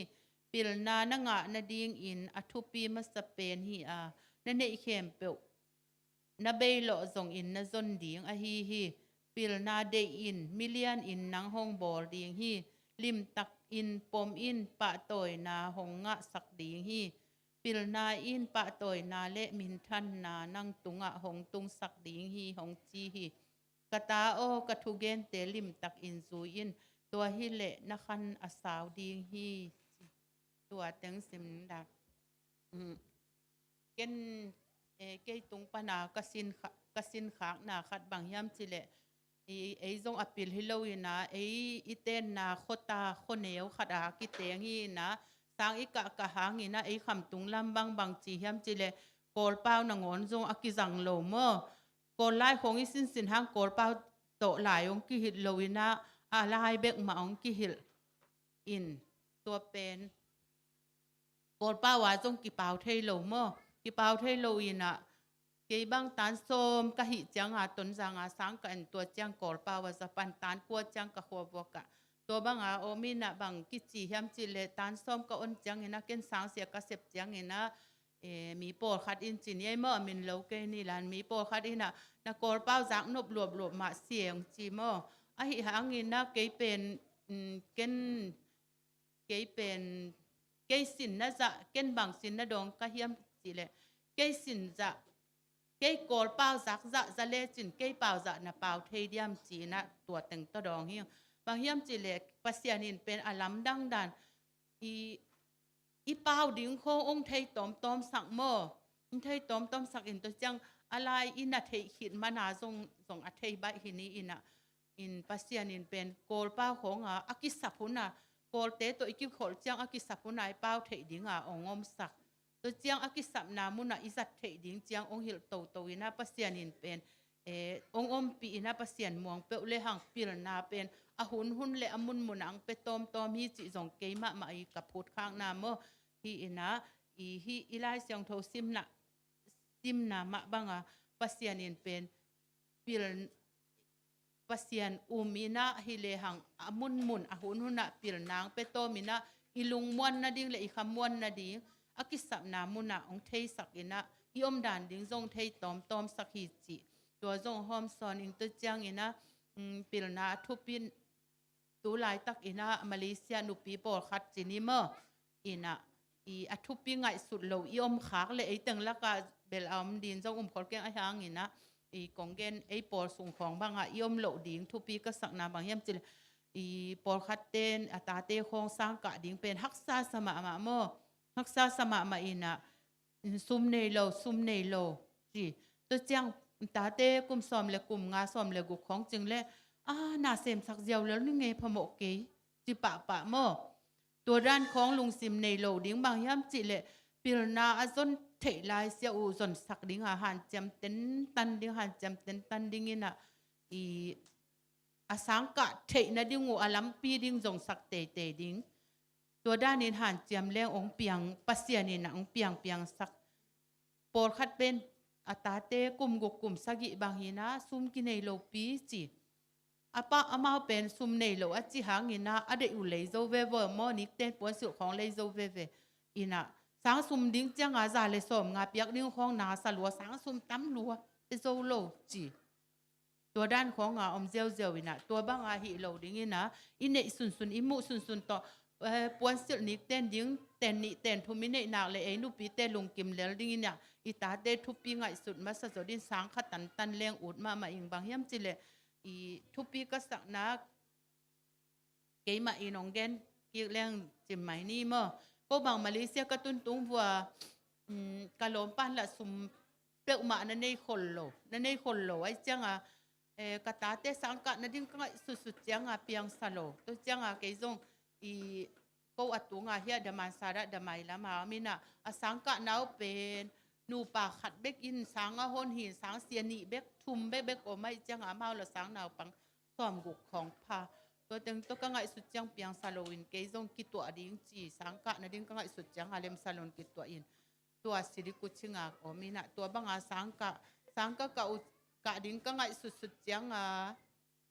Pilna na ngah nadingin a thupi masa pen hi a, na neih khempeuh na beilawh zongin na zon ding ahi hi. Pilna deih in, milianin nang hong bawl ding hi. Limtakin pom in, pahtawina hong ngahsak ding hi. Pilna in pahtawina le minthanna nang tungah hong tungsak ding hi, hong ci hi. Ka ta aw, ka thugente limtakin zui in, tua hi leh na khan a sau ding hi. Tua teng sim ning dak. Mm. Ken, eh, kei tung pana ka sin kha-, ka sin khakna khat bang hiam cih leh, i, ei zong a pil hi lo in ah, ei i tenna khuata khuaneu khat a kiteng hi in ah, sang i kahkah hangin ah, ei khamtung lam bang bang ci hiam cih leh, Kawlpau nangawn zong a kizang lo maw. Kawl lai khawng i sinsin hang Kawlpau tawh lai hong kihilh lo in ah, a lai bek mah hong kihilh in, tua pen Kawlpau a zong kipau thei lo maw? Kipau thei lo in ah, kei bang tan sawm ka hih ciang a, Tonzang a sang ka en, tua ciang Kawlpau a za pan, tan kua ciang ka khua vuak ah. Tua bang a om in ah, bang kici hiam cih leh, tan sawm ka on ciangin ah, ken sangsia ka sep ciangin ah, eh, mi pawlkhat in ci ni ei maw, a min lo kei ni lan, mi pawlkhat in ah, na Kawlpau zak nop luapluap mah sieng ci maw? Ahi hangin ah, kei pen, mm, ken, kei pen, kei sin na zah, ken bang sin na dawng ka hiam cih leh, kei sin zah, kei Kawlpau zak zah za lecin, kei pau zah na pau thei diam ci in ah, tua teng tawh dawng hi. Bang hiam cih leh, Pasian in pen a lamdang dan, i, i pau ding khawng hong thei tawmtawm sak maw? Hong thei tawmtawm sak in, tua ciang a lai i na theih khit man a zong, zong a thei baih hi ni in ah, in Pasian in pen Kawlpau khawng a, a kisap hun a, Kawlte tawh i kikholh ciang a kisap hun a i pau theih ding a hong omsak. Tua ciang a kisapna mun ah i zat theih ding ciang hong hilh toto in ah, Pasian in pen, eh, hong ompih in ah, Pasian muang peuh le hang, pilna pen a hunhun le a munmun ah hong pia tawmtawm hi cih zong kei mahmah i ka phutkhakna maw. Hi in ah, i, hih i Lai Siangtho simna, simna mah bang a, Pasian in pen pil, Pasian um in ah, hi le hang a munmun, a hunhun ah pilna hong pia tawm in ah, i lungmuan nading le i khamuan nading, a kisapna mun ah hong theisak in ah, i omdan ding zong thei tawmtawm sak hi cih. Tua zong hawmsawn ing. Tua ciangin ah, mm, pilna a thupi in, tu laitak in ah Malaysia nupi pawlkhat ci ni maw, in ah, i, a thupi ngaihsut lo i om khak le, ei teng lak ah bel a om ding zong um khol keng, ahi hangin ah, i, kong gen, ei pawl sung khawng bang ah i om loh ding thupi ka sakna bang hiam cih leh, i, pawlkhatte in a tate khawng sang kah ding pen haksa sa mahmah maw, haksa sa mahmah in ah, sum nei lo, sum nei lo ci. Tua ciang tate kum sawm le kum nga, sawm le guk khawng cing le, a, na semsak ziau lel ni ngei, phamawh kei, ci pahpah maw. Tua dan khawng lungsim nei lo ding, bang hiam cih leh, pilna a zon theih lai sia uh zonsak ding a, hanciam tentan ding, hanciam tentan ding in ah, i a sangkah theih nading uh a lampi ding zongsak teitei ding. Tua danin hanciam leng hong piang, Pasian in ah hong piangpiangsak. Pawlkhat pen a tate kum guk kum sagih bang hi-in ah sum kinei lopi ci. A pa amau pen sum nei lo a ci hangin ah a deih uh lei zo veve maw, nikten puansilh khawng lei zo veve. In ah sang sum ding ciangah za le sawmnga piak ding khawng na sa lua, sang sum tam lua, pia zo lo ci. Tua dan khawngah om ziauziau in ah, tua bangah hih lo dingin ah i neih sunsun, i muh sunsun tawh, eh, puansilh nikten ding, ten nih ten thum i neih nak leh ei nupite lungkim lel dingin ah i tate thupi ngaihsut masa zaw dingin sang kha tantan leng ut mahmah ing. Bang hiam cih leh i thupi ka sakna keimah in hong gen kik leng cim mai ni maw. Ko bang Malaysia ka tuntung vua, um, ka lawmpa in lah sum peuhmah na nei khol lo, na nei khol lo ahih ciangah, eh, ka tate sangkah nading ka ngaihsutsut ciangah piangsa lo. Tua ciangah kei zong i ko a tungah hiah Damansara damai lamah om in ah, a sangkah nau pen nupa khat bek in sang a hon hi-in, sang sia nih bek, thum bek bek om ahih ciangah amau lah sang naupang sawmguk khawng pha. Tua teng tawh ka ngaihsut ciang piangsa loin kei zong kituah ding ci, sangkah nading ka ngaihsut ciangah lemsa loin kituah in. Tua Sirikuching ah om in ah, tua bangah sangkah, sangkah kah uh, kah ding ka ngaihsutsut ciangah,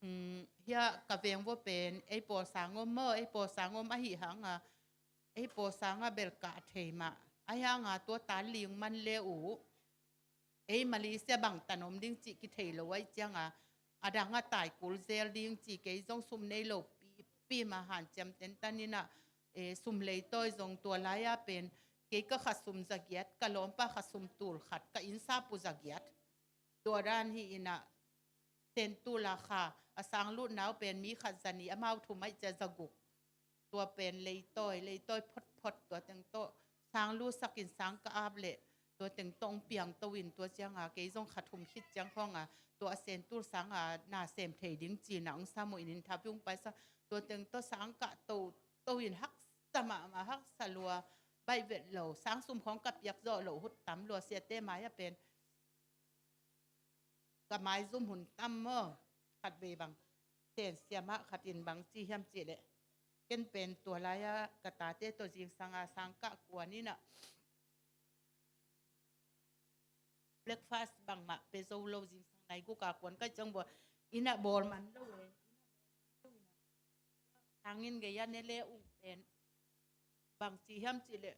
um, hiah ka veng vua pen ei pawlsang om maw, ei pawlsang om ahih hangah, ei pawlsangah bel kah thei mah. Ahih hangah tua tan ling man le uh, ei Malaysia bangtan om ding cih kithei lo ahih ciangah, a dangah tai kul zel ding ci, kei zong sum nei lo pi, pi mah hanciam tentan in ah, eh, sum leitawi zong tua lai-ah pen kei ka kha sum za giat, ka lawmpa kha sum tul khat, ka innsap uh za giat. Tua dan hi in ah, Sentul a kha a sang lut nau pen mi khat za nih, amau thum ahih ciang za guk. Tua pen leitawi, leitawi photphot, tua teng tawh sang lutsak in sang ka ap leh tua teng tawh hong piangto in, tua ciangah kei zong kha thum khit ciang khawngah tua a Sentul sangah na sem thei ding ci-in ah hong sam uh in, interview hong paisa, tua teng tawh sang kah toto in haksa mahmah, haksa lua, baih vet lo, sang sum khawng ka piak zawh loh hun tam lua, siate mai-ah pen ka maizum hun tam maw, khatvei bang. Sensia mah khat in bang ci hiam cih leh, ken pen tua lai-ah ka tate tawh zingsangah sangkah kuan in ah breakfast bangmah pia zo lo, zingsang nai guk a kuan ka hih ciang bua in ah bawl man lo e. Hangin gei-ah ne le ung pen bang ci hiam cih leh,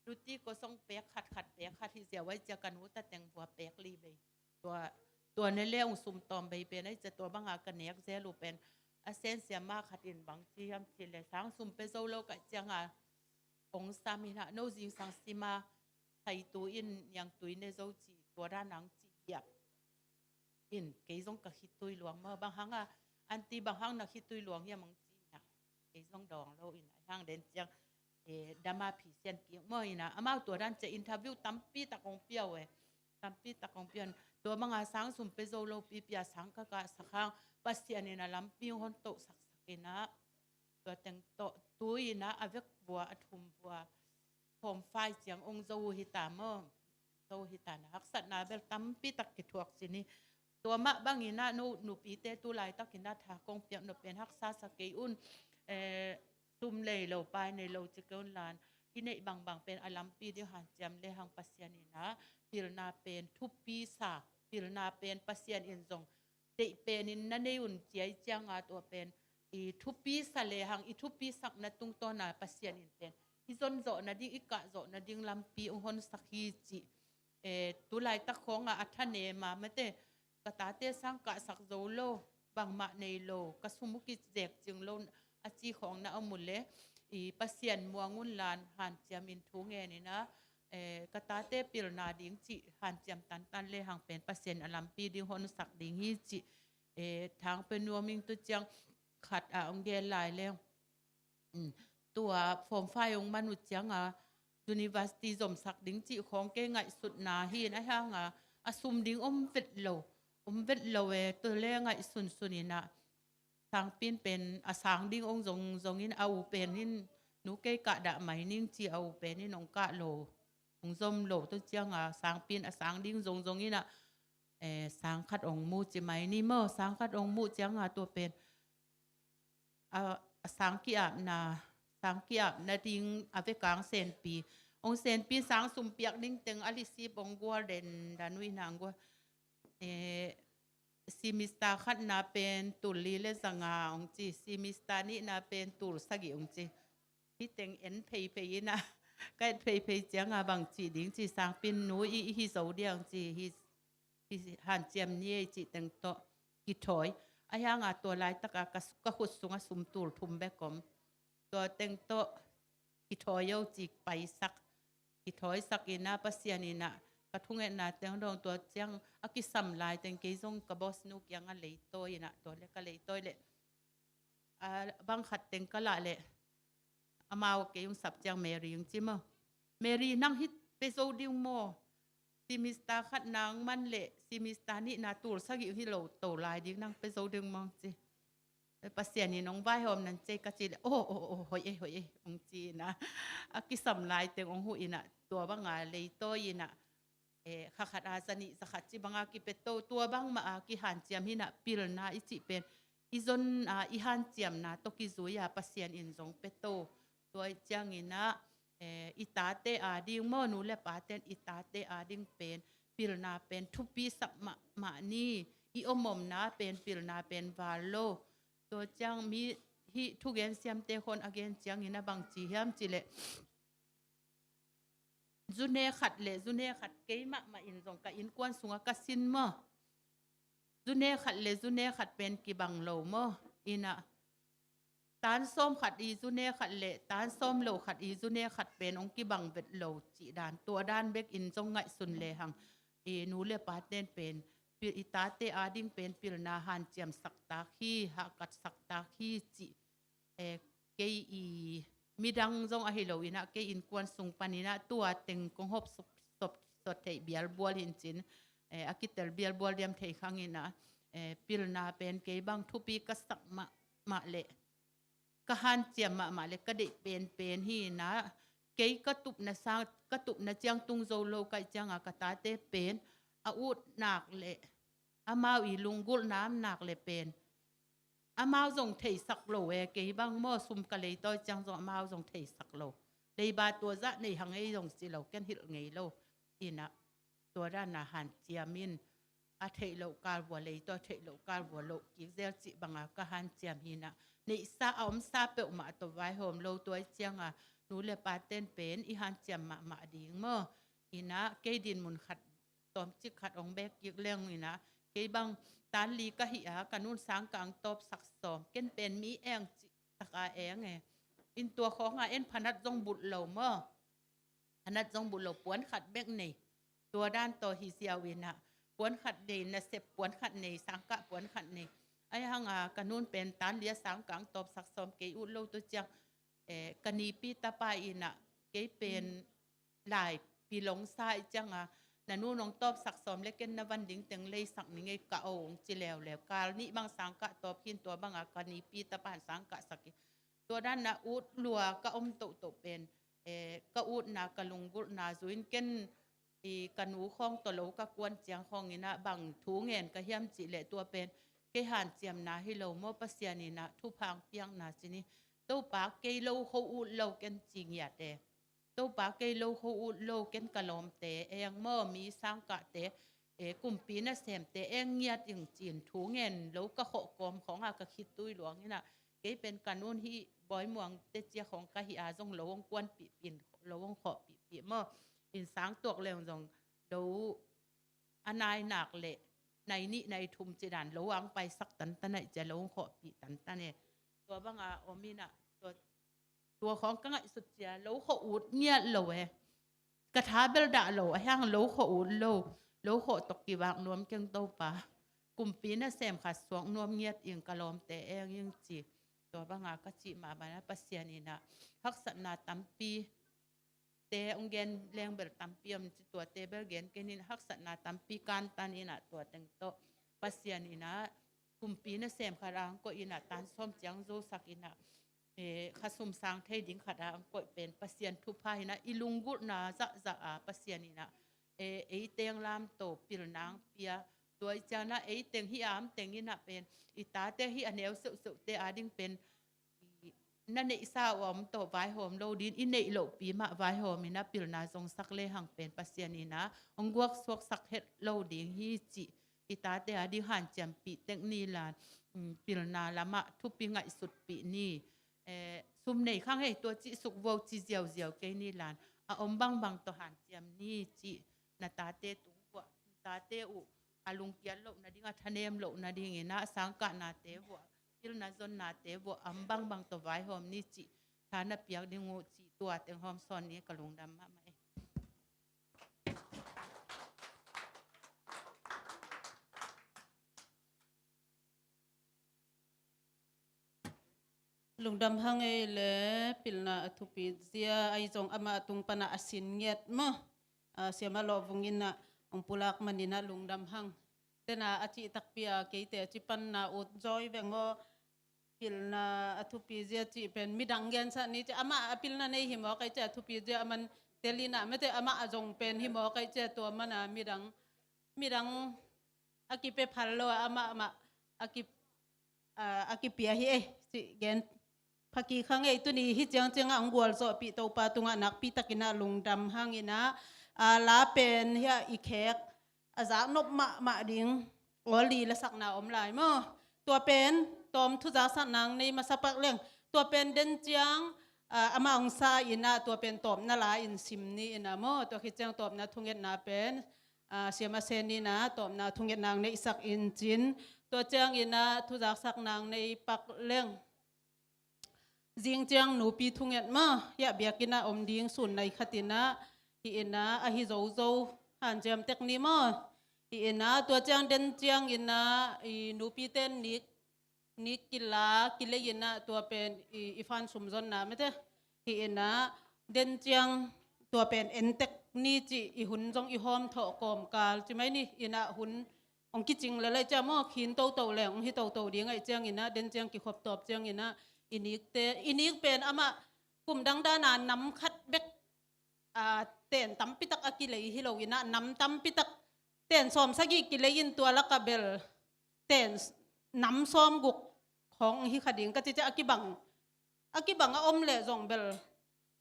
luti kosong pek khat, khat pek khat hi ziau ahih ciang ka nu ta teng vua pek li vei. Tua, tua ne le ung sum tawm vei pen ahih ciang tua bangah ka nek zel uh pen a sensia mah khat in bang ci hiam cih leh, sang sum pia zo lo ka hih ciangah hong sam in ah, no zingsang sima thaitu in niangtui ne zo ci, tua dan ang ci hiam. In kei zong ka khitui luang maw, bang hangah, anti bang hang na khitui luang hiam ang ci in ah, kei zong dawng lo in ah, hang den ciang, eh, dama phisian kik maw in ah, amau tua dan ciang interview tampi tak hong pia uh e, tampi tak hong pia in, tua bangah sang sum pia zo lo pipi a sang ka kahsak hang, Pasian in a lampi hong hon toh saksak in ah, tua teng tawh tu in ah a vek vua, a thum vua, form five ciang hong zo uh hi ta maw, zo uh hi ta in ah, haksatna bel tampi tak kithuak ci ni. Tua mah bangin ah nu, nupite tu laitak in ah tha kong piak nop pen haksa sa kei un, eh, sum lei lo, pai nei lo ci kei un la, i neih bangbang pen a lampi ding hanciam le hang, Pasian in ah pilna pen thupi sa, pilna pen Pasian in zong deih penin na nei un ci ahih ciangah, tua pen i thupi sa le hang, i thupi sakna tungtawna Pasian in pen i zon zawh nading, i kah zawh nading lampi hong honsak hi cih. Eh, tu laitak khawngah a thanem a, mate, ka tate sang kahsak zo lo, bangmah nei lo, ka sum uh kizek cing lo, a ci khawng na om uh leh, i Pasian muang un la, hanciam in thu ngen in ah, eh, ka tate pilna ding cih hanciam tantan le hang pen Pasian a lampi ding honsak ding hi cih. Eh, Thang Pe Nuam in tu ciang khat ah hong gen lai leng, um, tua form five hong man uh ciangah university zomsak ding cih khawng kei ngaihsutna hi in, ahih hangah a sum ding om vet lo, om vet lo e, tua le ngaihsunsun in ah, Sangpi in pen a sang ding hong zong zongin, a u pen in, nu kei kah dah mai ning ci, a u pen in hong kah lo, hong zom lo, tua ciangah Sangpi in a sang ding zong zongin ah, eh, sang khat ong mu ci mai ni maw, sang khat ong mu cianga tua pen a, a sang ki-apna, sang ki-apna ding a vekang senpi, ong senpi sang sum piak ding teng a lisip ong gual den dan uh inang gual. Eh, semester khatna pen tul li le zanga ong ci, semester nihna pen tul sagih ong ci. Hi teng en pheiphei ina, ka et pheiphei cianga bang ci ding ci, sangpin nu i, i hi zo diang ci, hi, hi hanciam ni ei ci teng tawh kithawi. A hianga tua laitaka ka, ka khut sunga sum tul thum bek om. Tua teng tawh kithawi o ci paisak. Kithawisak ina Pasian ina ka thungetna teng dong tua ciang a kisam lai teng kei zong ka boss nu kianga leitawi ina tua le ka leitawi le a bang khat teng ka lah leh amau kei ung sap ciang Mary ung ci maw. Mary nang hi pe zo ding maw? Semester khat nang man leh semester nihna tul sagih hi lo to lai ding nang pe zo ding maw ci. Pasian in ong vaihawm nan cei ka ci leh, oh, oh, oh, hoih ei, hoih ei, ong ci na. A kisam lai teng ong huh ina, tua banga leitawi ina, eh, kha khat a za nih za khat ci banga kipeto, tua bangmah a kihanciam hina pilna i cih pen i zon a i hanciamna tawh kizui a Pasian in zong peto. Tua i ciangina, eh, i tate a ding maw, nu le paten i tate a ding pen pilna pen thupi sak mahmah ni, i omomna pen pilna pen val lo. Tua ciang mi hih thugen siamte khon a gen ciangina bang ci hiam ci leh zune khat le zune khat kei mahmah in zong ka innkuan sunga ka sin maw. Zune khat le zune khat pen kibang lo maw. Ina tan sawm khat i zune khat le tan sawm lo khat i zune khat pen ong kibang vet lo cih dan, tua dan bek in zong ngaihsun lehang i nu le paten pen pil, i tate a ding pen pilna hanciam saktak hi, hahkat saktak hi cih, eh, kei i midang zong ahi lo ina kei innkuan sung panina tua teng kong hop sop, sop, sot theih bialbual hincin, eh, a kitel bialbual diam thei khangina, eh, pilna pen kei bang thupi ka sak mahmah leh ka hanciam mahmah leh ka deih penpen hina, kei ka tupna sang, ka tupna ciang tung zo lo kaih cianga ka tate pen a utnak leh amau i lunggulhna amnak leh pen amau zong theisak lo e, kei bang maw sum ka leitawi ciang zong amau zong theisak lo. Leiba tua zah nei hang ei zong si lo, ken hilh ngei lo. Ina tua dana hanciam in a theih loh kal vua leitawi, theih loh kal vua loh kik zel cih banga ka hanciam hina. Neihsa a omsa peuhmah tawh vaihawm lo, tua i cianga nu le paten pen i hanciam mahmah ding maw. Ina kei dinmun khat tawmcik khat ong bek kik leng ina kei bang tan li ka hih a ka nun sang ka ang tawp sak sawm, ken pen mi eng cih taka eng e. In tua khawnga en phanat zong bulh lo maw. Phanat zong bulh lo, puan khat bek nei. Tua dan tawh hi ziau ina puan khat nei, nasep puan khat nei, sangkah puan khat nei. Ahi hanga ka nun pen tan li a sang ka ang tawp sak sawm kei ut lo tua ciang, eh, ka nipi tapa ina kei pen lai pilong sa i cianga na nu nong tawp sak sawm le ken na van ding teng lei sak ning ei ka ong ci leuleu. Kal nih bang sangkah tawp khin, tua banga ka nipi tapan sangkah sak hi. Tua dana ut lua ka om tohtoh pen, eh, ka utna ka lunggulhna zuin ken i ka nu khawng tawh lo ka kuan ciang khawng ina bang thu ngen ka hiam cih leh tua pen kei hanciamna hi lo maw, Pasian ina thupha ang piakna ci ni. Topa kei lo kho ut lo ken ci ngiat e. Topa kei lo kho ut lo ken ka lawmte eng maw, mi sangkahte, e, kumpi nasemte eng ngiat ing cin thu ngen lo ka khawh kawm khawnga ka khitui luang ina kei pen ka nun hi Bawi Muang te cia khawng ka hi a zong lo ong kuanpihpih in, lo ong khawhpihpih maw. In sang tuak leng zong lo a nai nak leh nai nih nai thum ci dan lo ang paisak tantan aih cia lo ong khawhpih tantan e. Tua banga om ina tua, tua khawng ka ngaihsut cia lo khawh ut ngiat lo e. Ka tha bel dah lo, a hiang lo khawh ut lo, lo khawh tawh kivak nuam keng Topa. Kumpi nasem khat suak nuam ngiat ing ka lawmte eng ing ci. Tua banga ka cih mah bana Pasian ina haksatna tampi te ong gen leng bel tampi om ci, tuate bel gen kenin haksatna tampi kantan ina tua teng tawh Pasian ina kumpi nasem khat ang koih ina tan sawm ciang zosak ina, eh, kha sum sang thei ding khat a ang koih pen Pasian thupha ina i lunggulhna zahzah a Pasian ina, eh, ei teng lam tawh pilna ang pia, Tua i ciangin ah ei teng hih a om teng in ah pen i tate hih a neu seuhseuhte ading pen i na neihsa uh a om tawh vaihawm lo ding, i neih lohpi mah vaihawm in ah pilna zongsak lehang pen Pasian in ah hong guaksuaksak het lo ding hi cih i tate ading hanciampih tek ni la, um, pilna lamah thupi ngaihsutpih ni. Eh, sum nei kha ngei tua cih suk vo ci ziauziau kei ni la, a om bangbang tawh hanciam ni cih na tate tung vuah, tate uh a lungkiat loh nading, a thanem loh nading in ah sangkahnate vuah, pilna zonnate vuah a om bangbang tawh vaihawm ni cih tha na piak ding uh cih tua teng hawm sawn ni, ka lungdam mahmah e. Lungdam hang ei le, pilna a thupi zia, ahi zong amah a tung panah a sin ngiat maw. A, Siama Lawh Vung in ah hong pulak man in ah lungdam hang. Tena a cih takpi a keite a ci panna ut zawi veng maw. Pilna a thupi zia cih pen midang gensak ni ci, amah a pilna nei hi mawk ei ci a thupi zia a man tel in ah mete amah a zong pen hi mawk ei ci a tua man a midang, midang a kipia phal lo a amah, amah a ki, a, a kipia hi ei ci gen pha kik hang ei. Tuni hih ciangciang ah hong gualzawhpih Topa tungah nakpi takin ah lungdam hang in ah, a, la pen hih a i khek a zaknop mahmah ding awl li lasakna om lai maw. Tua pen tawm thu zaksak nang nei masa pak leng tua pen den ciang, a, amah hong sa in ah tua pen tawpna la in sim ni in ah maw. Tua khit ciang tawpna thungetna pen, a, Siama Sen in ah tawpna thungetna hong neihsak in cin, tua ciangin ah thu zaksak nang nei pak leng. Zing ciang nupi thunget maw, hiah biakinn ah om ding sun nai khat in ah, hih in ah, ahi zozo hanciam tek ni maw. Hih in ah, tua ciang den ciangin ah, i nupite nik, nik kila, kilei in ah, tua pen i, i fan sum zonna mete. Hih in ah, den ciang tua pen en tek ni ci, i hun zong i hawm thawh kawmkal ci mai ni, in ah hun hong kicing lel ei ciang maw, khin toto leng hong hi toto ding ei ciangin ah, den ciang kikhop tawp ciangin ah, i nikte, i nik pen amah kum dangdana nam khat bek, a, ten tampitak a kilei hi lo in ah, nam tampitak ten sawm sagih kilei in tua lakah bel ten s-, nam sawm guk khawng hi kha ding ka ci ciah a kibang, a kibang a om leh zong bel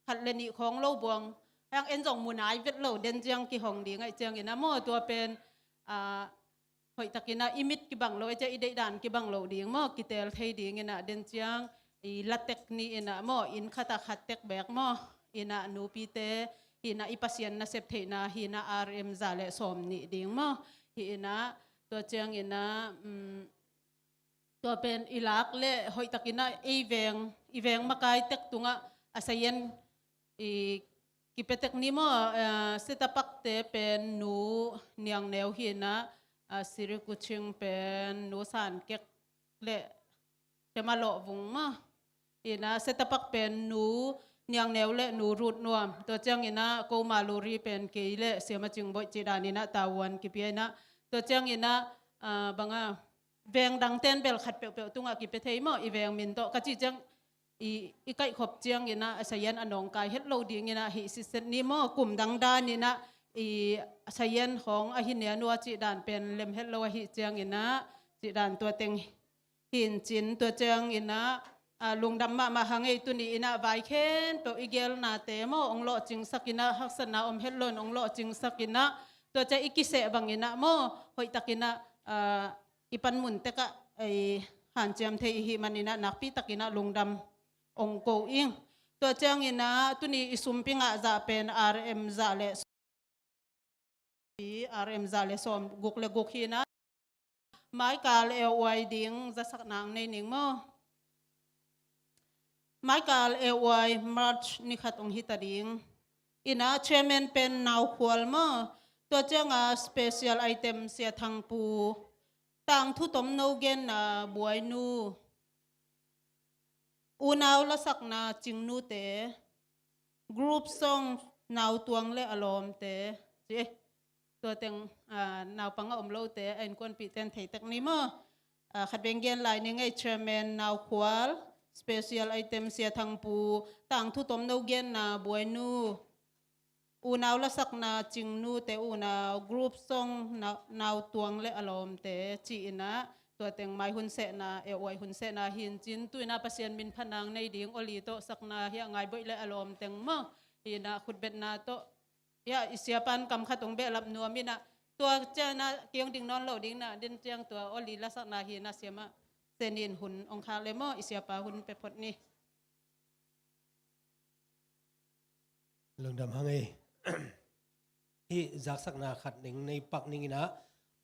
khat le nih khawng lo buang. Hang en zong mu nai vet lo, den ciang kihong ding ei ciangin ah maw, tua pen, a, hoih takin ah i mit kibang lo ei ciah, i deihdan kibang lo ding maw, kitel thei dingin ah den ciang i la tek ni in ah maw, inn khat ah khat tek bek maw, in ah nupite, hih in ah i Pasian nasep theihna, hih in ah R M za le sawm nih ding maw, hih in ah tua ciangin ah, um, tua pen i lak le hoih takin ah ei veng, i veng makai tek tungah a sayan i kipetek ni maw, eh, setapakte pen nu Niang Neu hi in ah, eh, Sri Kuching pen nu San Kek le Siama Lawh Vung maw. In ah setapak pen nu Niang Neu le nu Rut Nuam. Tua ciangin ah ko Maluri pen kei le Siama Cing Boih cih dan in ah tavuan kipia in ah. Tua ciangin ah, ah, bang a veng dangten bel khat peuhpeuh tungah kipia thei maw, i veng min tawh ka cih ciang i, i kaihkhop ciangin ah a sayan a nawngkai het lo dingin ah hih sitset ni maw, kum dangdan in ah i sayan khawng ahi nia nua cih dan pen lem het lo ahih ciangin ah cih dan tua teng hi in cin, tua ciangin ah, a, lungdam mahmah hang ei. Tuni in ah vai khempeuh i gelnate maw, ong lawhcingsak in ah, haksatna om het lo in ong lawhcingsak in ah, tua ciang i kiseh bangin ah maw, hoih takin ah, a, i panmun tek ah ei hanciam thei i hih manin ah nakpi takin ah lungdam ong ko ing. Tua ciangin ah tuni i sumpi ngah zah pen R M za le R M za le sawm guk le guk hi in ah, maikal L Y ding zasak nang nei ning maw. Maikal L Y March ni khat ong hi ta ding. In ah chairman pen Nau Khual maw. Tua ciang ah special item Sia Thang Pu, tangthu tomno genna Buai Nu, unau lasakna Cing Nute, group song Nau Tuang le a lawmte ci ei. Tua teng, a, naupang a om lote a innkuanpihten thei tek ni maw. A, khat beng gen lai ning ei, chairman Nau Khual, special item Sia Thang Pu, tangthu tomno genna Buai Nu, unau lasakna, Cingnu te unau group song, nau, nau tuang le a lawmte ci-in ah, tua teng mai hun sehna, e uai hun sehna hi-in cin, tu-in ah Pasian min phanang nei ding, Oli tawh sakna hi-a, Ngaiboih le a lawm teng maw, hi-in ah khutbetna tawh, hi-a, i siapan kam khat hong behlap nuam in ah, tua ciang ah kiang ding nawn lo ding na, den ciang tua Oli lasakna hi-in ah, siamah Seni in hun hong khak le maw, i siapa hun pia phot ni. Lungdam hang ei. Hih zaksakna khat ning nei pak ning in ah,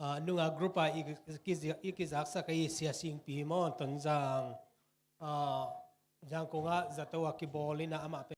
ah, nunga group ah i, i, i kizaksak ei, Sia Singpi maw, Tonzang, ah, Zangkong ah zato a kibawl in ah amah pen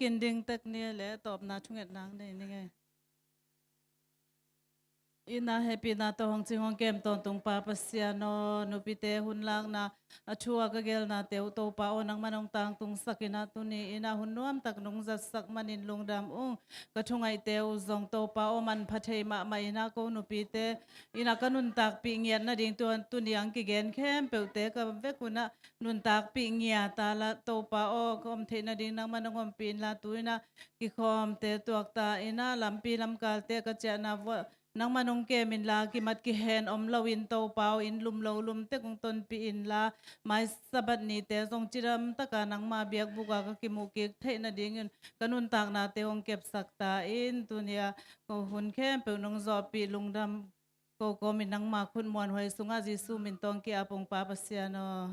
kin ding tek ni le tawpna thungetna nei ni ngei. Ina hehpihna tawh hong cing hong kem tawntung Pa Pasian aw, nupite hun lakna a thu a ka gelnate uh Topa aw, nangman hong tangtungsak ina tuni ina hun nuamtak nong zatsak manin lungdam ung. Ka thungaihte uh zong Topa aw manpha thei mahmah ina ko nupite ina ka nuntakpih ngiat nading tuan tuni ang kigen khempeuhte ka vek una nuntakpih ngiat a la Topa aw ka om theih nading nangman hong ompih inla tu ina kikhawmte tuakta ina lampi lamkalte ka ciahna vuah nangman hong kem inla kimat kihen om loin Topa aw in lum lo lum tek hong tonpih inla mai Sabbath nite zong cidam taka nangma biakbuka ka kimuh kik theih nadingin ka nuntaknate hong kepsak ta in tunia ko hun khempeuh nong zawhpih lungdam ko kawmin nangma khut muanhuai sungah Jesu min tawng ki-ap ung Pa Pasian aw.